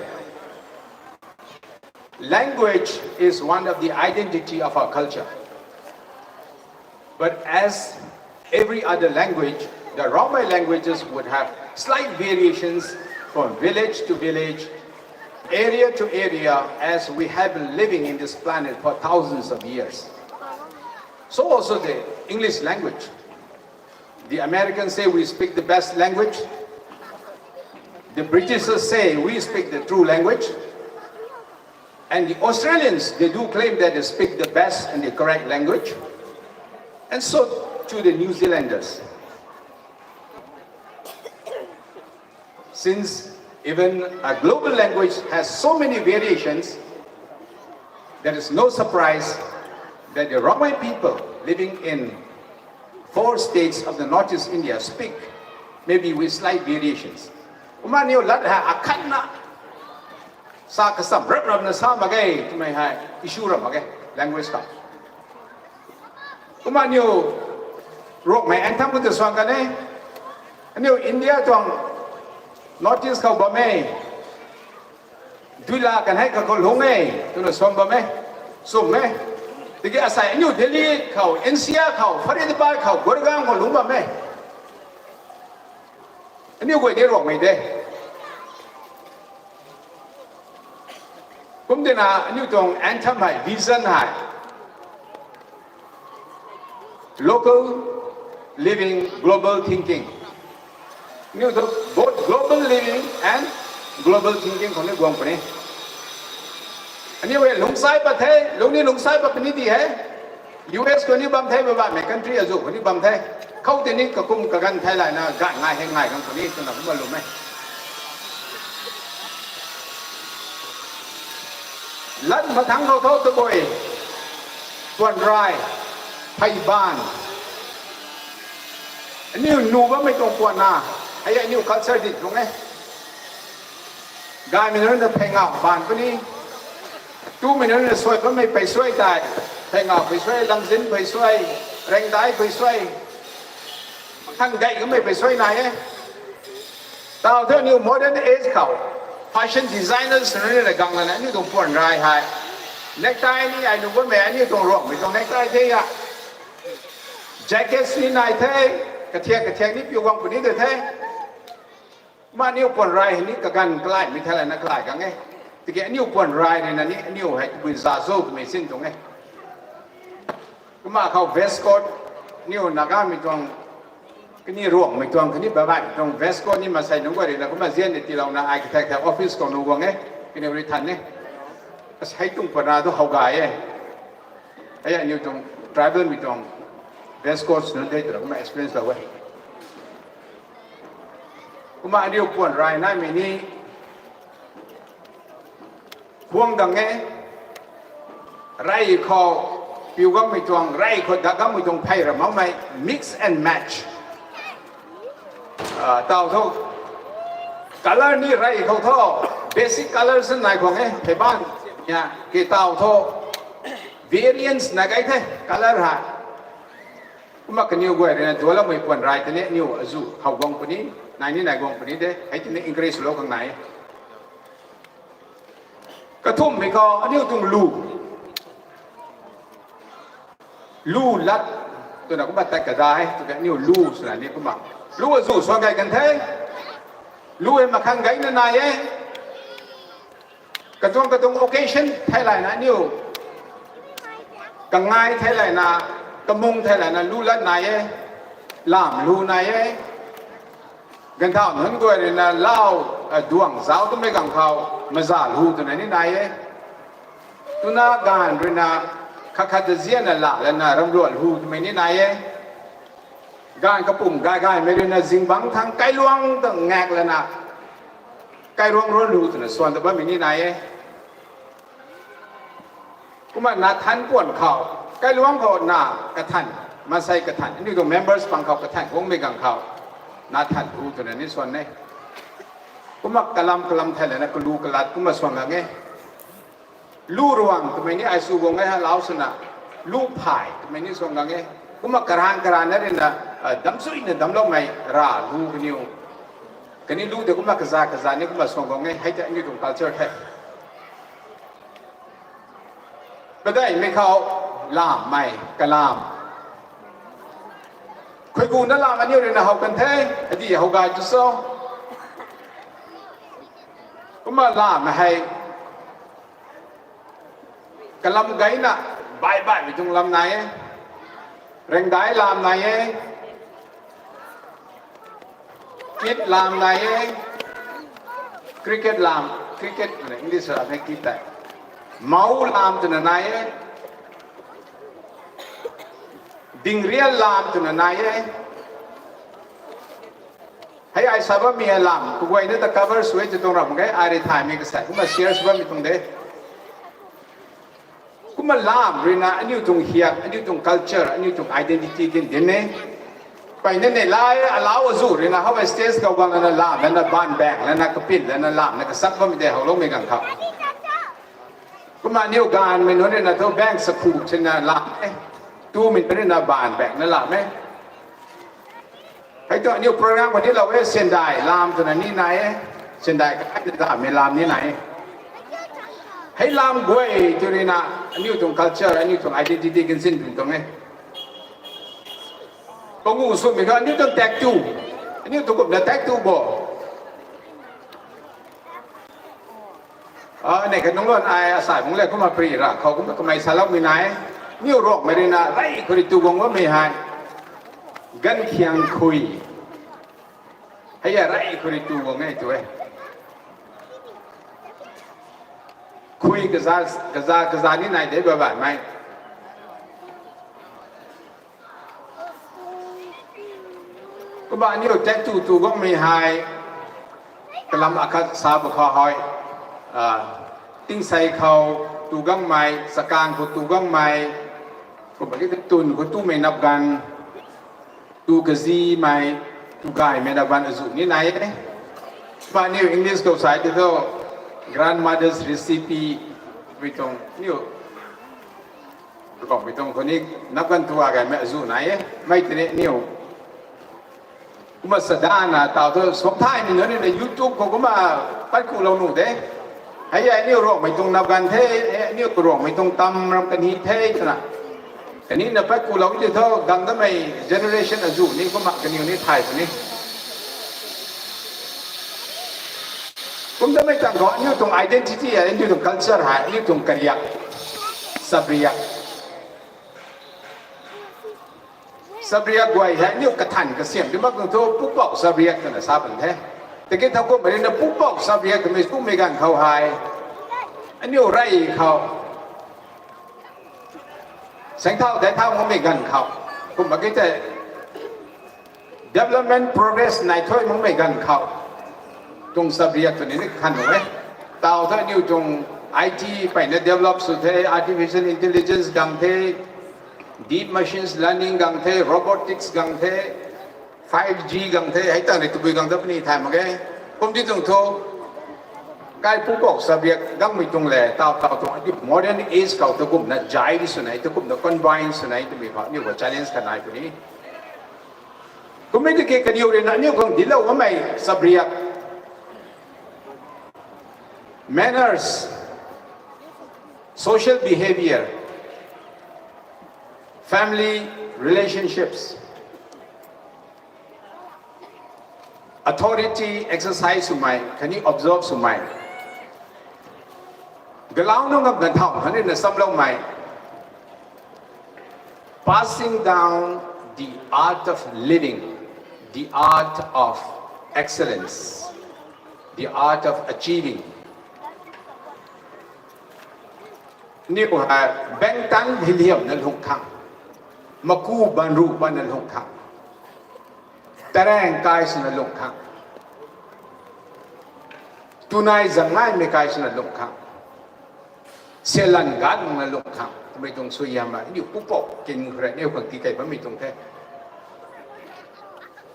Language is one of the identity of our culture. But as every other language, the Rongmei languages would have slight variations from village to village, area to area, as we have been living in this planet for thousands of years. So also the English language. The Americans say we speak the best language. The Britishers say we speak the true language. And the Australians, they do claim that they speak the best and the correct language. And so to the New Zealanders. Since even a global language has so many variations, there is no surprise that the Rongmei people living in four states of the Northeast India speak, maybe with slight variations. Kumna aniu lat hei akhatna sa kasam rap rapna sa mak ge twmei hei issue ram mak ge, language khou. Kumna aniu Rongmei anthem khou ta suang kan e. Aniu India tuang Northeast khou bam e. Duila kan hei kakhou lungc e twna suan bam e. Chum e. Tiki asei aniu Delhi khou, N C R khou, Faridabad khou, Gurgaon khou lungc bam e. Aniu guay ni Rongmei de. Kum tina aniu tuang anthem hei, vision hei, local living, global thinking. Aniu tu both global living and global thinking khou ni guang puni. Aniu hei lungcsai pat the, lungc ni lungcsai pat puni di hei. U S khou ni bam the, baihmei country azuh khou ni bam the. Khou tei ni kakum kaganv thei layna gay ngai hei ngai gang puni twna kumna lwm e. Lat mathangc khou thu tabui, puan rai, phey baanv, aniu nuh bammei tuang puan na, hei aniu culture di tuang e. Gaymei nunc na phey ngau baanv puni, tumei nunc na suai bammei phey suai tei, phey ngau phey suai, langzin phey suai, rengdai phey suai, makhang gay kamei phey suai nai e. Tau thu aniu modern age khou fashion designers nunc na gang lana aniu tuang puan rai hei, necktie ni ai nuh bammei aniu tuang Rongmei tuang necktie the a, jackets ni nai the, kathiak kathiak ni piu guang puni de the. Kumna aniu puan rai hei ni kaganv kalaimei thei lana kalai gang e. Tiki aniu puan rai rui na ni aniu hei tabui za zo twmei sin tuang e. Kumna khou waistcoat, aniu Nagamei tuang, kaniw Ruangmei tuang, khatni Babaimei tuang waistcoat ni maansei nunc guay rui na kumna zian ni tiilouna ai kathak thak office khou nuh guang e, kaniw rui than e. Asei tuang puan rai tu how gay e. Hei aniu tuang tribalmei tuang waistcoat nunc de twna kumna experience lou e. Kumna aniu puan rai naimei ni huang gang e, rey khou piu gammei tuang, rey khou dat gammei tuang phey ra makmei, mix and match. Tau thu colour ni rey khou thu basic colour sw nai khang e, phey baanv, ya, ke tau thu variance nai gay the colour hei. Kumna kaniw guay rui na dualamei puan rai tei ni aniu azuh how guang puni, nai ni nai guang puni de, hei tei ni encourage lou khang nai. Kathumhmei khou aniu tuang lu, lu lat twna kumna tat kada e, tu aniu lu swna ni kumna lu azuh suan gay kan the. Lu hei makhang gayna nai e. Katuang katuang occasion thei layna aniu kangai thei layna, kamung thei layna lu lat nai e, lam lu nai e. Ganvthau nunc guay rui na lau, duang zauc twmei ganv khou maza lu twna ni nai e. Twna gaanv rui na khat khat ta zianna la lana ramluat lu twmei ni nai e. Gaanv kapumc gay gaymei rui na zingbangc thangc kailuangc ta ngak lana kailuangc ruan lu twna swan ta bammei ni nai e. Kumna na than puan khou, kailuangc khou na kathan Maansei kathan, aniu tuang members pang khou kathan guangmei ganv khou, na than lu twna ni swan e. Kumna kalam kalam thei lana kalu kalat kumna swan gang e. Lu ruang twmei ni ai sw guang e ha lau swna, lu phay twmei ni swan gang e. Kumna karan karan na rina, damsuina damloumei ra lu kaniw. Kaniw lu tei kumna kaza kaza ni kumna swan gang e, hei tei aniu tuang culture the. Padeihmei khou lamhmei kalam. Khuigu na lam aniu ruina how kan the, adi how gay tu so. Kumna lamhmei hei kalam gayna, baih baihmei tuang lam nai e. Rengdai lam nai e. Kit lam nai e. Cricket lam, cricket twna English lam e kit tei. Mou lam twna nai e. Dingrial lam twna nai e. Hei ai sa bammei hei lam kaguayna ta cover sw e tw tuang ram mak ge, ai rui thaymei kasai kumna share sw bammei tuang de. Kumna lam ruina aniu tuang hiak, aniu tuang culture, aniu tuang identity din din e. Peyna neih lai alau azu ruina how stage khou guang lana lam lana baanv baeng lana kapin lana lamna kasak bammei tei howloumei ganv khou. Kumna aniu gaanvmei nunc ruina thu baeng sakhu sina lam e. Tumei nunc ruina baanv baengna lam e. Hei tuang aniu program khou ni lou e, sendai lam twna ni nai e. Sendai kaina lamhmei lam ni nai e. Hei lam guay tw ruina aniu tuang culture, aniu tuang identity kansin pun tuang e. Pangu swmei kha aniu tuang taektw, aniu tuang kumna taektw bo. Nei kha nungc luan ai asai bungc le kumna pri ra khou kumna kamei saloumei nai. Aniu Ruangmei ruina rey khou rui tu guang bammei hei, gankhiang khui. Hei a rey khou rui tu guang e tu e. Khui kaza kaza kaza ni nai de ba baihmei. Kumna aniu taektw tu guangmei hei, kalam akhat sa ba khou hei, tingsei khou tu guangmei, chakang khou tu guangmei, kumna ki tun khou tumei nap ganv, tu kazimei, tu gaymei nap ganv azu ni nai e. Kumna aniu English khou sa ti thu, grandmother's recipe, mei tuang aniu Ruangmei tuang khou ni nap ganv tu a gaymei azu nai e, mei tini aniu. Kumna sadana taw thu suangc thaymei nunc ruina YouTube khou kumna pat kulou nuh de. Hei e aniu Ruangmei tuang nap ganv the, aniu Ruangmei tuang tam ram kani the twna. Kanina pat kulou ti thu gang damei generation azu ni kumna kaniw ni thay puni. Kum damei tang khou aniu tuang identity hei, aniu tuang culture hei, aniu tuang kariak, sabriak. Sabriak guay hei aniu kathan kasiam di mak tuang thu pupouc sabriak twna sa pan the. Tiki thowkumhmei ruina pupouc sabriak twmei sumei ganv khou hei, aniu rey khou saengthau daic thau makmei ganv khou, kumna ki tei development progress nai thuy makmei ganv khou, tuang sabriak twni ni khan nuh e. Taw thu aniu tuang I T peyna develop sw the, artificial intelligence gang the, deep machines learning gang the, robotics gang the, five G gang the, hei tang ni tabui gang ta puni thay mak ge. Kum ti tuang thu, kai pupouc sabriak gangmei tuang le taw taw tuang aniu modern age khou tu kumna jai di sw nei, tu kumna combine sw nei twmei khou aniu khou challenge khat nai puni. Kummei tiki kaniw ruina aniu khang dinclou bammei sabriak, manners, social behaviour, family relationships, authority exercise swmei khatni observe swmei, galau nunc ngam ganv thau khatni na samloumei, passing down the art of living, the art of excellence, the art of achieving. Aniu hei bangtan hiliamna lungc khang, maku banru pana lungc khang, tarang kai swna lungc khang, tunai zangnaimei kai swna lungc khang, selan gat makna lungc khang, Mei tuang suaihiam a, aniu pupouc kin khou rui aniu khang tii kei bammei tuang the.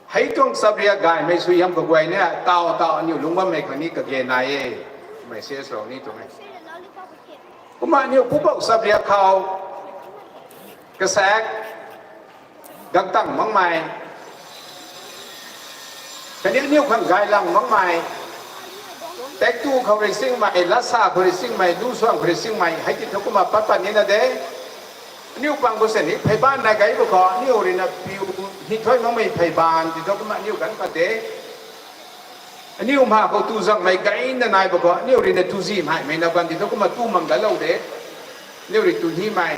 Hei tuang chapriak gaymei suaihiam kaguay ni, taw taw aniu lungc bammei khang ni kage nai e. Mei sesrou ni tuang e. Kumna aniu pupouc chapriak khou, kasaek, gangtang makmei, khatni aniu khang gaylang makmei, taektw khou rui singmei, latsa khou rui singmei, lusuang khou rui singmei, hei ti thu kumna pat pat nina de. Aniu pang khou sini pheyban nai gay bo khou, aniu rui na piu hi thuy makmei pheyban ti thu kumna aniu ganv pat de. Aniu ma khou tu zangmei gayna nai bo khou, aniu rui na tu zimei mei na ban ti thu kumna tu mang dalou de. Aniu rui tu himei,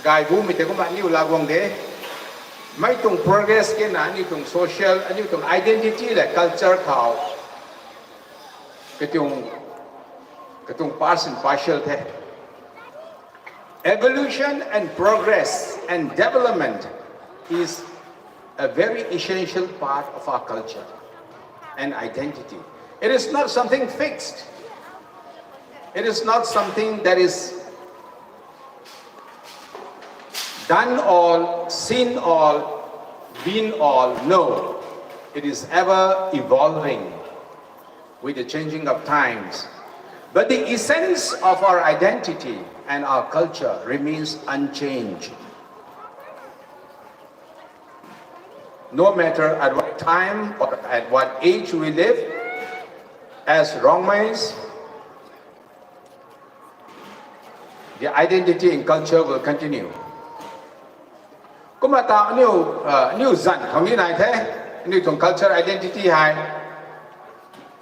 gay bumei tei kumna aniu laa guang de. Mei tuang progress kena aniu tuang social, aniu tuang identity le culture khou katuang, katuang part and parcel the. Evolution and progress and development is a very essential part of our culture and identity. It is not something fixed. It is not something that is done all, seen all, been all. No, it is ever evolving with the changing of times. But the essence of our identity and our culture remains unchanged. No matter at what time or at what age we live, as Rongmeis, the identity and culture will continue. Kumna ta aniu, uh, aniu zanc khou ni nai the, aniu tuang culture identity hei.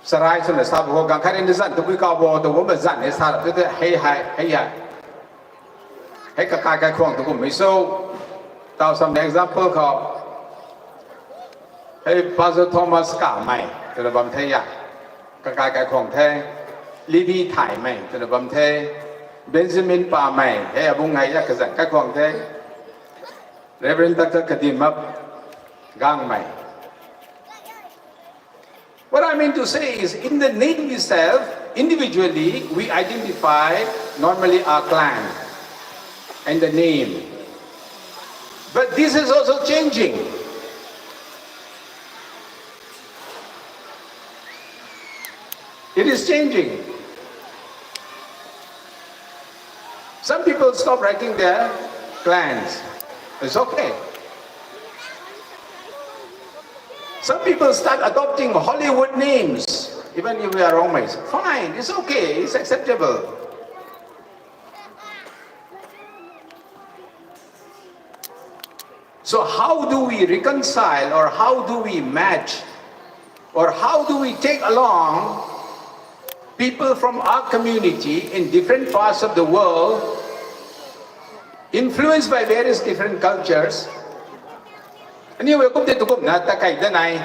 Sarai swna sa bo ganv khat ni zanc tabui kau bo tu kumna zanc ni sa rap tu te hei hei, hei hei. Hei kakai kaikhwang tu kummei so, taw sam example khou, hei Pastor Thomas Kamei twna bam the ya. Kakai kaikhwang the. Levi Thaymei twna bam the. Benjamin Pamei, hei abung hei ya kazanc kaikhwang the. Reverend Doctor Kadimap Gangmei. What I mean to say is, in the name itself, individually, we identify normally our clan and the name. But this is also changing. It is changing. Some people stop writing their clans. It's okay. Some people start adopting Hollywood names, even if we are Rongmeis. Fine, it's okay, it's acceptable. So how do we reconcile, or how do we match, or how do we take along people from our community in different parts of the world, influenced by various different cultures? Aniu e kum tei tu kumna ta kei da nai.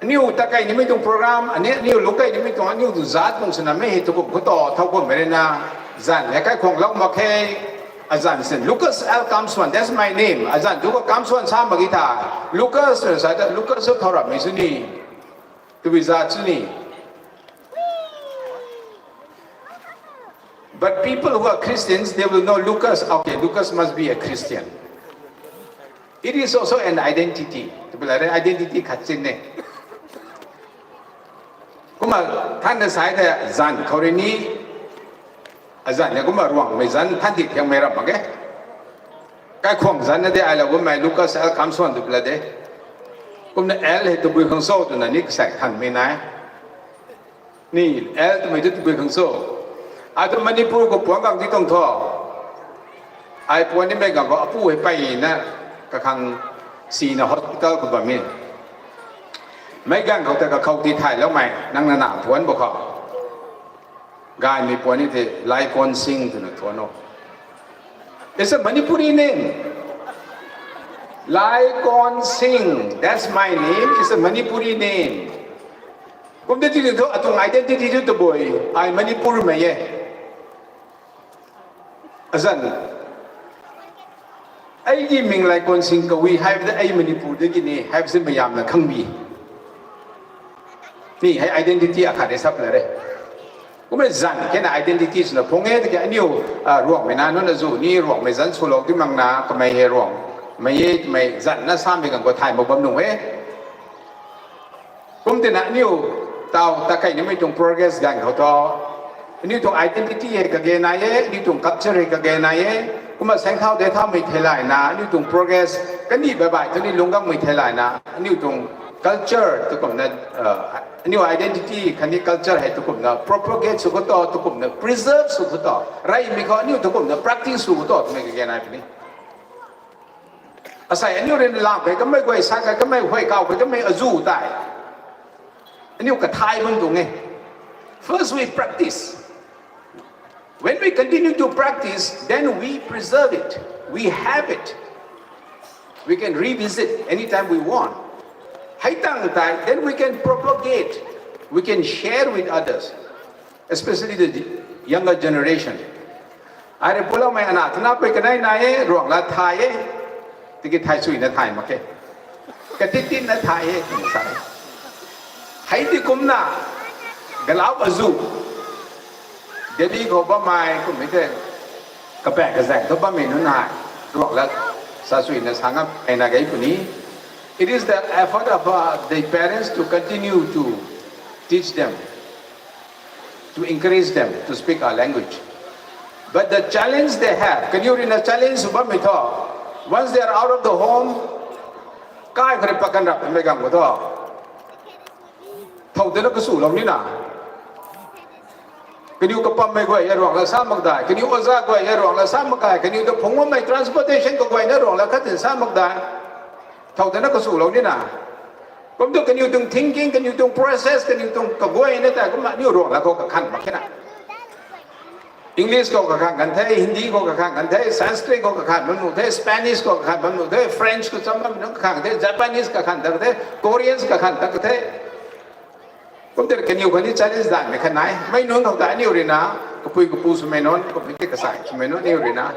Aniu ta kei nimei tuang program, aniu, aniu lung kei nimei tuang, aniu tu zat tuang swna mei hei tu kum khou ta thau kummei rui na, zanc hei kaikhwanglou mak khe, azanc sin Lucas L Kamswan, that's my name. Azanc tu khou Kamswan sa mak ge tha. Lucas, sa ta Lucas tu thau rapmei sw ni. Tabui zat sw ni. But people who are Christians, they will know Lucas, okay, Lucas must be a Christian. It is also an identity. Tabui la re, identity khat chin ne. Kumna thanna sai the zanc khou rui ni, azanc ni kumna Ruangmei zanc than di thiangmei ram mak ge. Kaikhwang zanc na de ai la kummei Lucas L Kamswan tu pla de. Kumna L hei tabui khang so twna ni kasaek thanmei nai. Ni L twmei tu tabui khang so. Atu Manipur khou puangc gang di tuang thu. Ai puan nimei gang khou apu hei peyna kakhang sina hospital khou bam e. Meic ganv khou ta kakhou ti thayloumei nang na na puan bo khou. Gaymei puan ni the Laikon Singh twna thuan o. It's a Manipuri name. Laikon Singh, that's my name, it's a Manipuri name. Kum de ti thu atuang identity thu tabui, ai Manipur mei e. Azanc, ai ki ming Laikon Singh kawi hei de ai Manipur de ki ni hei se mayamna khang bi. Ni hei identity akhat de sap la re. Kummei zan kena identity swna phung e, tiki aniu, ah, Ruangmei na nunc azuh ni Ruangmei zan swlou ti makna kamei hei Ruangmei e twmei zan na samei ganv khou thay mak bam nuh e. Kum tina aniu taw ta kei nimei tuang progress ganv khou thu, aniu tuang identity hei kage nai e, aniu tuang culture hei kage nai e. Kumna seng thau de thaumei theilayna aniu tuang progress kandih baih baih tu ni lungc gangmei theilayna aniu tuang culture tu kumna, uh, aniu identity khatni culture hei tu kumna propagate sw khou to, tu kumna preserve sw khou to, reymei khou aniu tu kumna practice sw khou to twmei kage nai puni. Asei aniu rui na lam kei kamei guay, sa kei kamei, huay kau kei kamei azuh tei aniu kathay bam tuang e. First we practice. When we continue to practice, then we preserve it. We have it. We can revisit anytime we want. Hei tang tei, then we can propagate. We can share with others, especially the younger generation. Ai rui puloumei ana twna pui kanei nai e, Ruanglat thay e, tiki thay suina thay mak khe. Katit titna thay e twna sa e. Hei ti kumna, galau azuh, Delhi khou bammei kummei the, kapaeng kazaeng thu bammei nunc hei, Ruanglat sa suina sa ngam e na gei puni. It is the effort of, uh, the parents to continue to teach them, to encourage them to speak our language. But the challenge they have, kaniw rui na challenge sw bammei thu, once they are out of the home, kai khou rui pakan rap mei ganv khou thu, thow tana kasulou nina. Kaniw kapammei guay hei Ruanglat sa mak dai, kaniw oja guay hei Ruanglat sa mak dai, kaniw ta phungc bammei transportation kaguayna Ruanglat khat tin sa mak dai. Thow tana kasulou nina. Kum tu kaniw tuang thinking, kaniw tuang process, kaniw tuang kaguayna tei kumna aniu Ruanglat khou kakhanh mak khe na. English khou kakhanh kan the, Hindi khou kakhanh kan the, Sanskrit khou kakhanh bam nuh the, Spanish khou kakhanh bam nuh the, French khou cham bammei nunc kakhanh the, Japanese kakhanh ta the, Koreans kakhanh ta the. Kum tei kaniw khatni challenge daihmei khat nai. Mei nunc khou ta aniu rui na, kapui kapu swmei nunc, kapui tei kasai swmei nunc aniu rui na,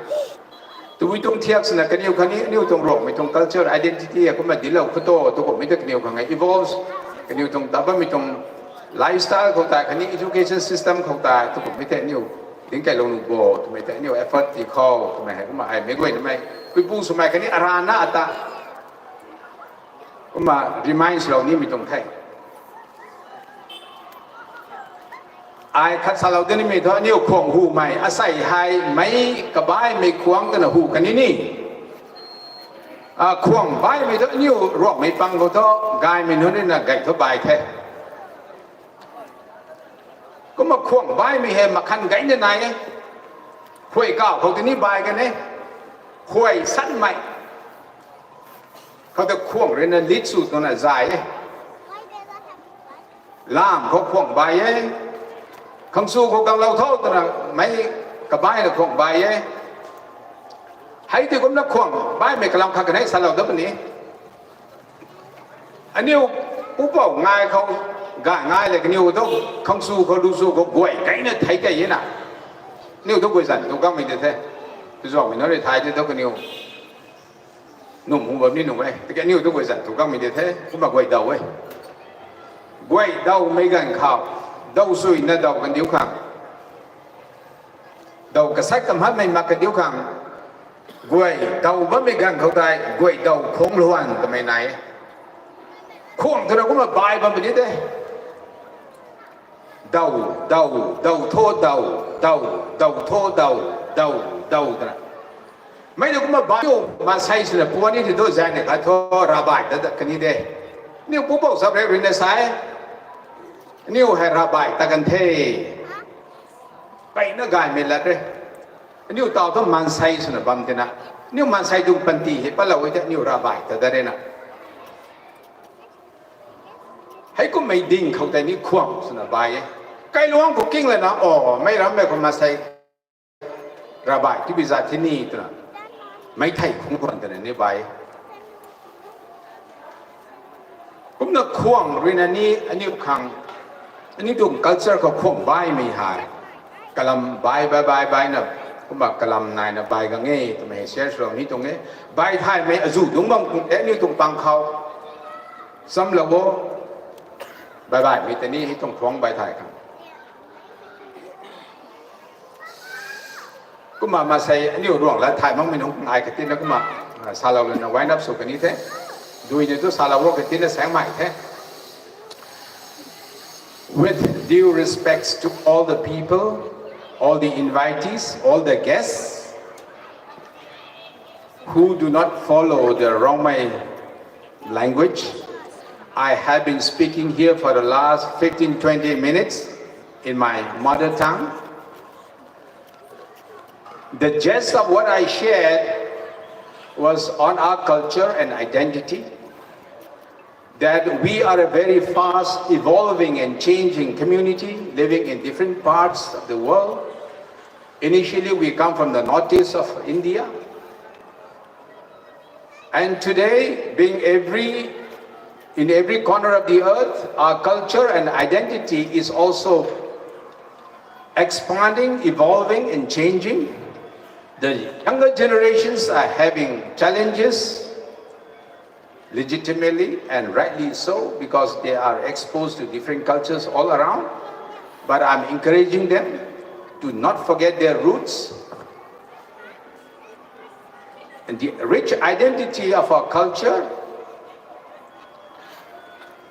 tabui tuang thiak swna kaniw khatni aniu tuang Ruangmei tuang culture identity hei kumna dinclou khou to, tu kummei tei kaniw khang e evolve, kaniw tuang ta bammei tuang lifestyle khou tei khatni education system khou tei tu kummei tei aniu dinc kailou nuh bo twmei tei aniu effort ti khou twmei hei kumna ai meic guay namei puipu swmei khatni arana ata kumna remind swlou nimei tuang the. Ai khat salou de nimei thu aniu khuang humei asei hei meic kabaimei khuang twna hu kan ni ni. A, khuang baimei thu aniu Ruangmei pang khou thu gaymei nunc rui na gay thu bai the. Kumna khuang baimei hei makhan gayna nai e. Khuay kau khou tini bai kan e. Khuay sanmei khou tei khuang rui na lit sw twna zay e. Lam khou khuang bai e. Khangsu khou ganglou tho twna meic kabaina khuang bai e. Hei tei kumna khuang baimei kalam khat kanei salou dat puni. Aniu pupouc ngai khou, gay ngai le kaniw thu khangsu khou lusu khou guay gayna thei key e na. Aniu thu guay zan tu gangmei de the. Tuzaumei nunc rui thay de thu kaniw num hu bam ni num e. Tiki aniu thu guay zan tu gangmei de the. Kumna guay daw e. Guay dawmei ganv khou, daw suina daw kandiu khang, daw kasak kamhatmei mak kandiu khang, guay daw bammei ganv khou tei guay daw khuang luan twmei nai e. Khuang twna kumna bai bam puni de. Daw, daw, daw tho daw, daw, daw tho daw, daw, daw twna. Mei na kumna bai o, maansei swna puan ni ti thu zaeng ni khat thu ravbai ta dat kan ni de. Aniu pupouc sap rei rui na sa e. Aniu hei ravbai ta kan the. Peyna gaymei lat re. Aniu taw thu maansei swna bam tina, aniu maansei tuang panty hei patlou e tei aniu ravbai ta dat re na. Heikummei ding khou tei ni khuang swna bai e. Kailuangc khou king lana, o, meic rammei khou maansei ravbai tibi zat thi ni twna, meic thei khung khwan twna ni bai e. Kumna khuang rui na ni aniu khang, aniu tuang culture khou khuang baimei hei kalam bai bai bai baina, kumna kalam naina bai gang e twmei hei share swlou ni tuang e. Bai thaymei azuh dungc bam khung the aniu tuang pang khou. Chamlou o. Bai baimei tei ni hei tuang khuang bai thay khang. Kumna masei aniu ruang la thay makmei nunc ai katina kumna, ah, salou lana wind up sw kani the. Dui ni tu salou ro katina saeng mai the. With due respects to all the people, all the invitees, all the guests who do not follow the Rongmei language, I have been speaking here for the last fifteen, twenty minutes in my mother tongue. The gist of what I shared was on our culture and identity, that we are a very fast evolving and changing community living in different parts of the world. Initially, we come from the northeast of India. And today, being every, in every corner of the earth, our culture and identity is also expanding, evolving, and changing. The younger generations are having challenges, legitimately and rightly so, because they are exposed to different cultures all around. But I'm encouraging them to not forget their roots. And the rich identity of our culture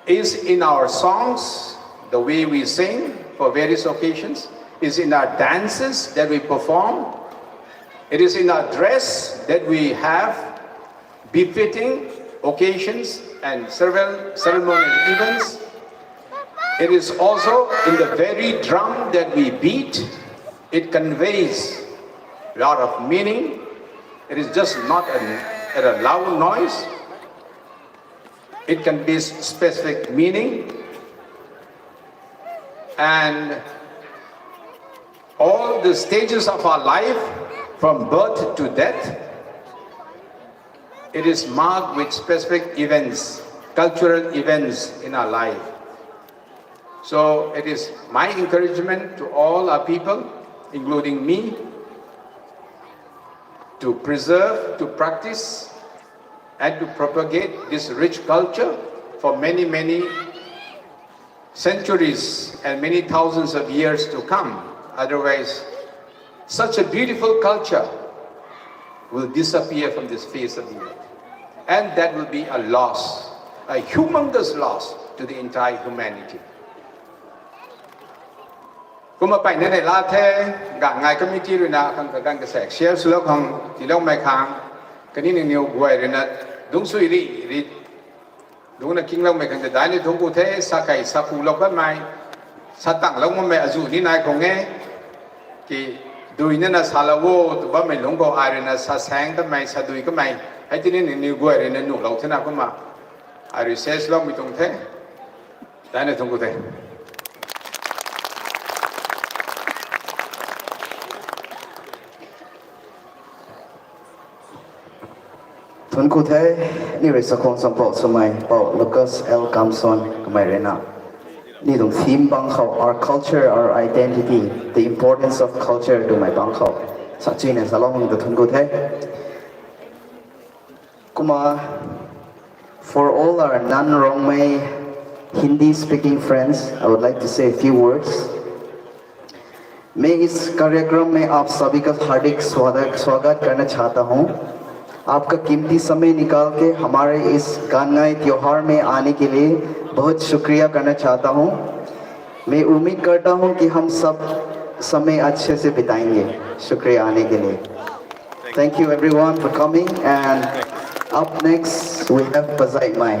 is in our songs, the way we sing for various occasions, is in our dances that we perform, it is in our dress that we have befitting occasions and several ceremonial events. It is also in the very drum that we beat. It conveys a lot of meaning. It is just not a, a loud noise. It conveys specific meaning. And all the stages of our life, from birth to death, it is marked with specific events, cultural events in our life. So it is my encouragement to all our people, including me, to preserve, to practice, and to propagate this rich culture for many, many centuries and many thousands of years to come. Otherwise, such a beautiful culture will disappear from this face of the earth. And that will be a loss, a humongous loss to the entire humanity. Kumna mpeyna neihla the, ganv ngai committee ruina khang kaganv kasek share swlou khang tiiloumei khang, kaniw nangniw guay ruina dungc sui ri ri, dungcna kingloumei khang ta daihni thuanc ku the. Sa kei sa kulou kanmei, sa tanglou makmei azuh ni nai khang e, ki duinana salou o tw bammei lungc khou ai ruina sa saeng kamei, sa dui kamei, hei tini nangniw guay ruina nuhlou thena kumna ai rui share swloumei tuang the. Daihni thuanc ku the. Thuanc ku the, ni rui sakhwang champou swmei Pou Lucas L Kamson kamei ruina, ni tuang theme bang khou, our culture, our identity, the importance of culture twmei bang khou sa chuina salou nang ta thuanc ku the. Kumna, for all our non-Rongmei Hindi speaking friends, I would like to say a few words. मैं इस कार्यक्रम में आप सभी का हार्दिक स्वागत, स्वागत करना चाहता हूँ। आपका कीमती समय निकाल के हमारे इस गानगाई त्योहार में आने के लिए बहुत शुक्रिया करना चाहता हूँ। मैं उम्मीद करता हूँ कि हम सब समय अच्छे से बिताएंगे। शुक्रिया आने के लिए। Thank you everyone for coming, and up next we have Pazai Mai.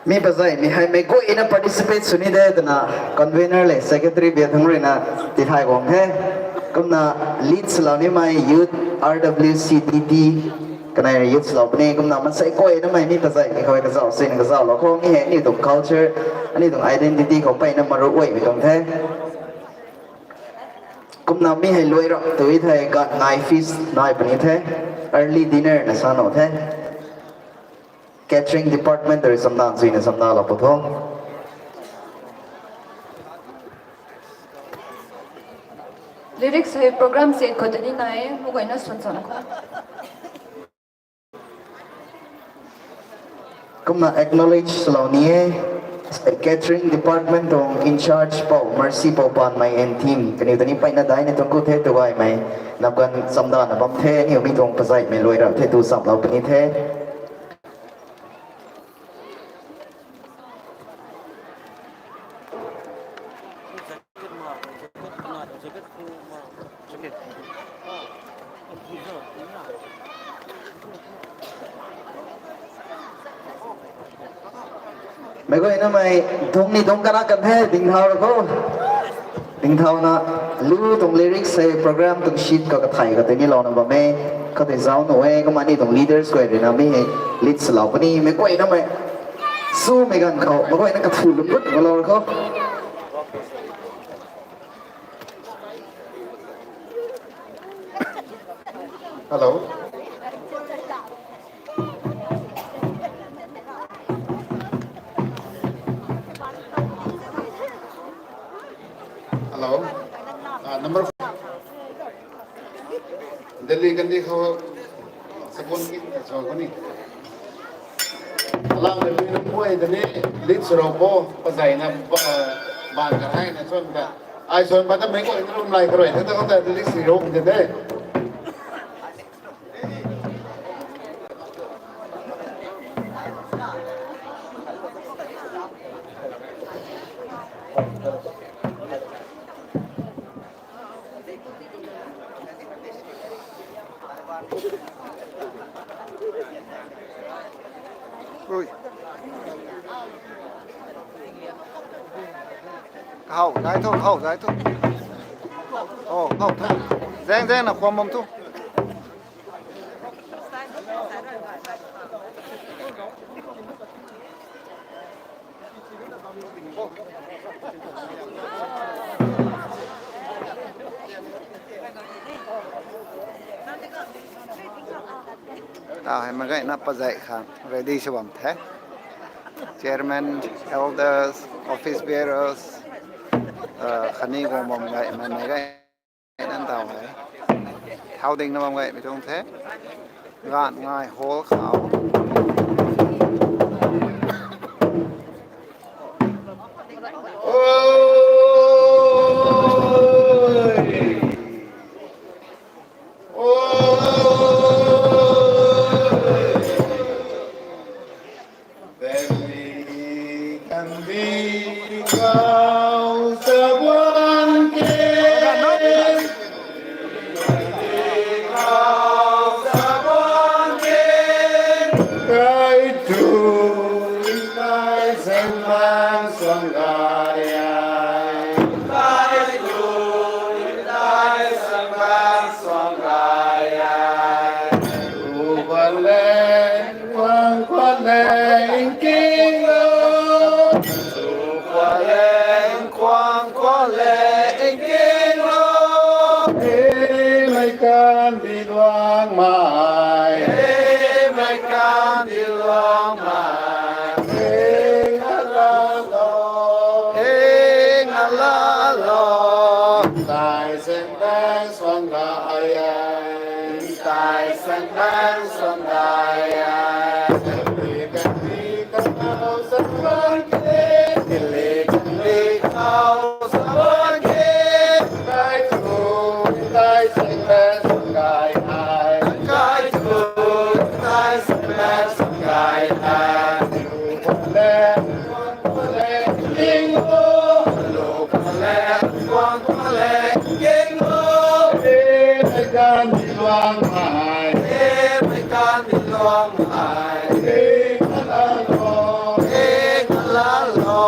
Mi Pazai, mi hei mei guayna participate sw ni de twna convener le secretary bia thang ruina tithay guang the. Kumna lead swlou nimei youth R W C D T kanei youth swlou puni, kumna mansei guayna mei mi Pazai mi khou kazauh swna kazauhlou khou mi hei aniu tuang culture, aniu tuang identity khou mpeyna maru guaymei tuang the. Kumna mi hei luai rap tui thei ganv ngai feast nai puni the, early dinner na sa nuh the. Catering department ta rui chamdan chuina chamdalou pu tho. Lyrics hei program set khou ta ni nai e, mei guayna swan swan khou. Kumna acknowledge swlou ni e, catering department tuang in charge Pou Mercy Pou Panmei and team. Kaniw ta ni mpeyna daihna tuang ku the tu gaymei. Napkan chamdana bam the, aniw mi tuang pazaihmei luai rap the tu chamlou puni the. Meic guaynamei, dung ni dung kana kan the, dingthau ra kho. Dingthauna, lu tuang lyrics hei program tuang sheet khou kathei kha tei ni louna bam e, khatei zauc nuh e, kumna ni tuang leaders guay rui na mi hei lead swlou puni, meic guaynamei. Sumei ganv khou, meic guayna kathu lungc gut kalou ra kho. Hello. Hello. Ah, number four. Delhi kandi khou sabon ki sa kuni. Alam de pui na pui de ni lead swlou po, pazaihna ba, ban ka hai na chwn ta. Ai chwn pa ta meic guayna lum lai karui the ta khou ta lead swlou de de. Ui. Hau, zai thu, hau, zai thu. Oh, hau thu. Zaeng, zaeng na khwan bam thu. Tau hei meic guayna pazaih khang ready sw bam the. Chairman, elders, office bearers, uh, khatni guang bam gaymei meic guay nan tau hei. Thau ding na bam gaymei tuang the. Ganv ngai hall khou. Mei kan di luang mai. Mei kan di luang mai. Hei ngalalo. Hei ngalalo. Tai seng bang suang gay ai. Tai seng bang suang gay ai. Kali kali kau sa bang ke. Kali kali kau sa bang ke. Kai tu, kai seng bang suang gay ai. Kai tu, kai seng bang suang gay ai. Lu khwan le, khwan le, king lo. Lu khwan le, khwan, khwan le, king lo. Hei mei kan di luang mai. Hei mei kan di luang mai. Hei ngalalo. Hei ngalalo.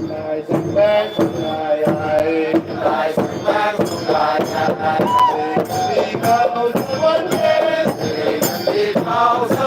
Kai seng bang suang gay ai. Kai seng bang suang gay ai. Kai seng bang suang gay ai.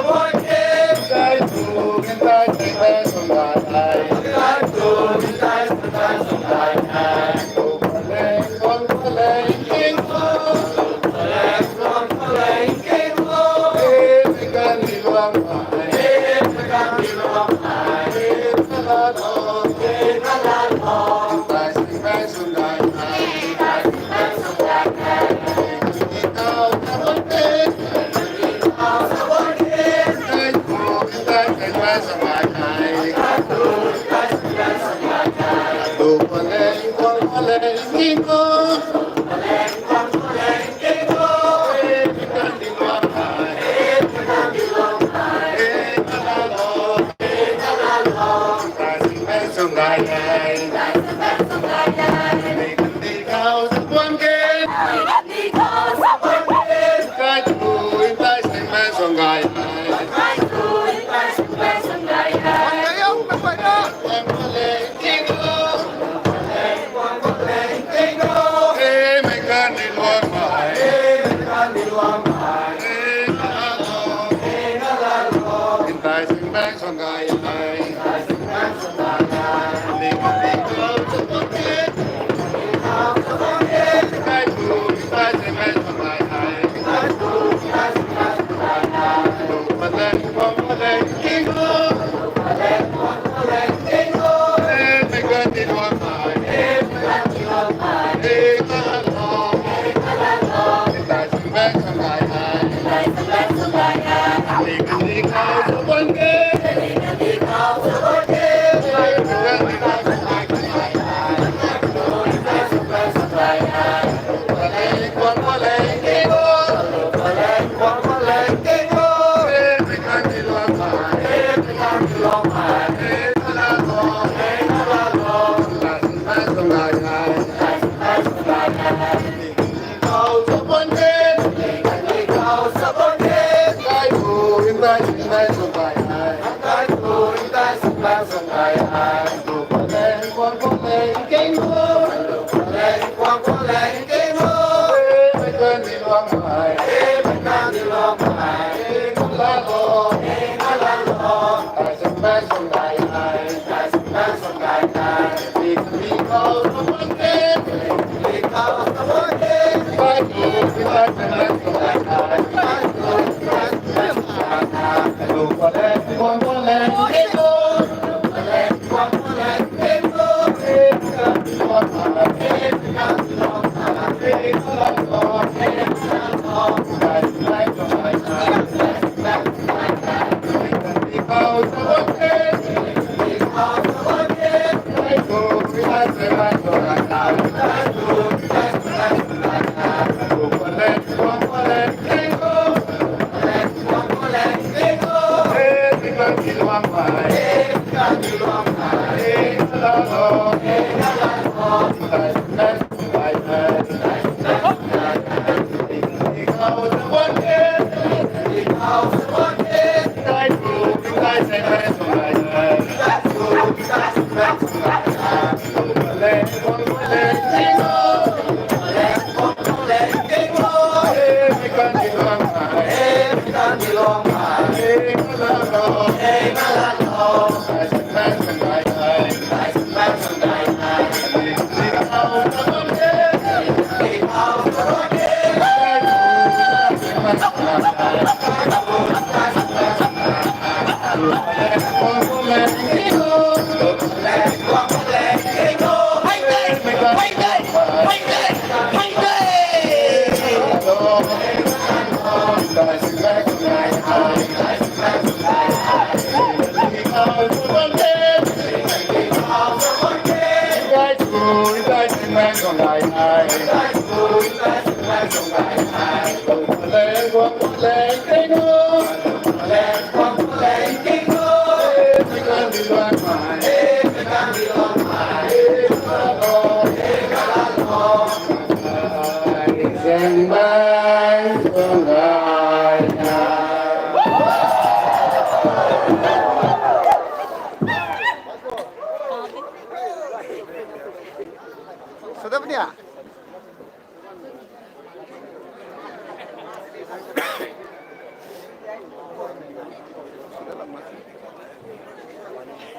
Sudapnia.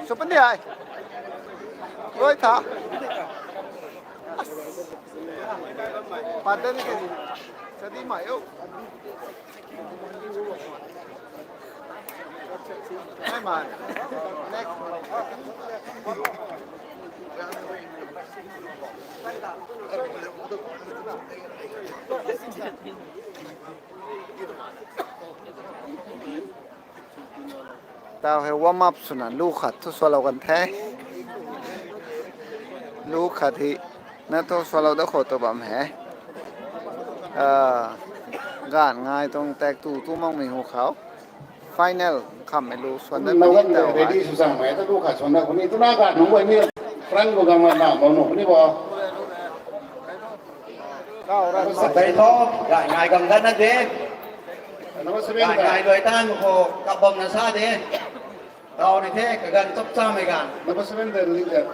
Supandi ai. Rui tha. Padan ke. Sadi mai o. Hey man. Next. Tau hei warm up swna lu khat thu swlou kan the. Lu khat hi Na thu swalou da khou tu bam he. Ah, gan ngai tuang tak tu tu makmei hu khou. Final khammei lu swan da puni tau ready hai. Sw sang mei ta lu khat swan da puni. Tuna gan nunc guay ni front khou gang la na bam nu puni bo. Tei tho, gan ngai gang dat na de. Gan ngai luai tan khou kap bam na sa de. Tau ni the, kaganv chap chamei ganv. Number seven, the leader.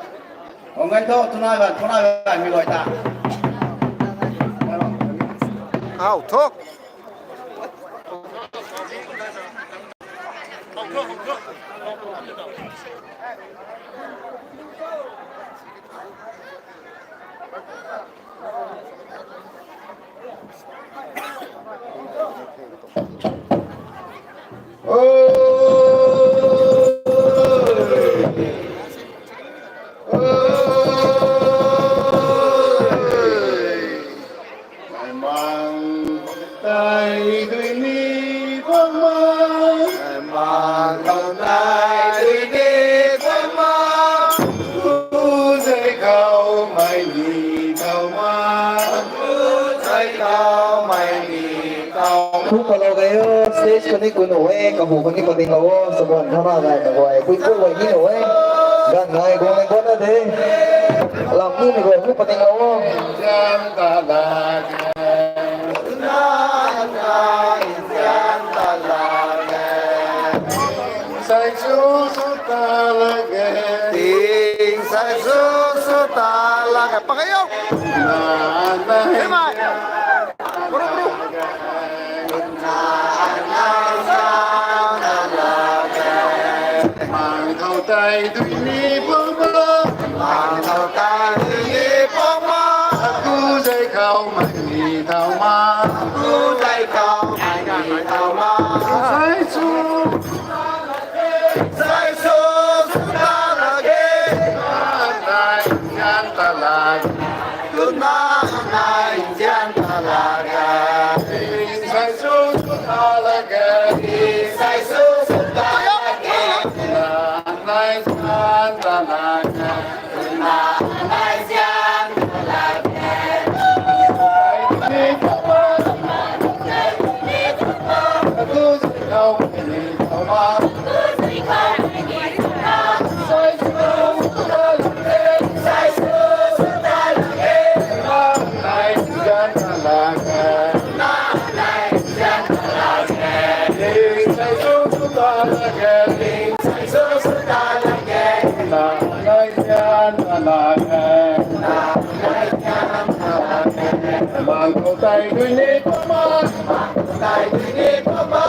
Ong ngai tho, tuna ganv, tuna ganv, mi luai ta. Hau, thok. Mang tei dui ni bam ma. Mang tei dui ni bam ma. Ku zai khou mei ni thau ma. Ku zai khou mei ni thau. Thu palou gay o, stage khou ni ku nu e, kabu khou ni pating lou o, sabon thana gay na guay, pui pui guay ni nu e. Gan ngai guang nai guan na de. Lam ni ni guay ni pating lou o. Sai su su ta lak e. Ting sai su su ta lak e. Pakai yo. Na, na. Hey, mai. Bro, bro. Mang thau tei dui ni bam ma. Mang thau tei dui ni bam ma. Ku zai khou mei ni thau ma. Ku zai khou mei ni thau ma. Sai su. Sai su su ta lak e. Nai nzian ta lak. Tuna nai nzian ta lak e. Sai su su ta lak e. Sai su su ta lak e. Nai nzian ta lak e. Tuna nai nzian ta lak e. Mang khou tei dui ni bam ma. Mang khou tei dui ni bam ma.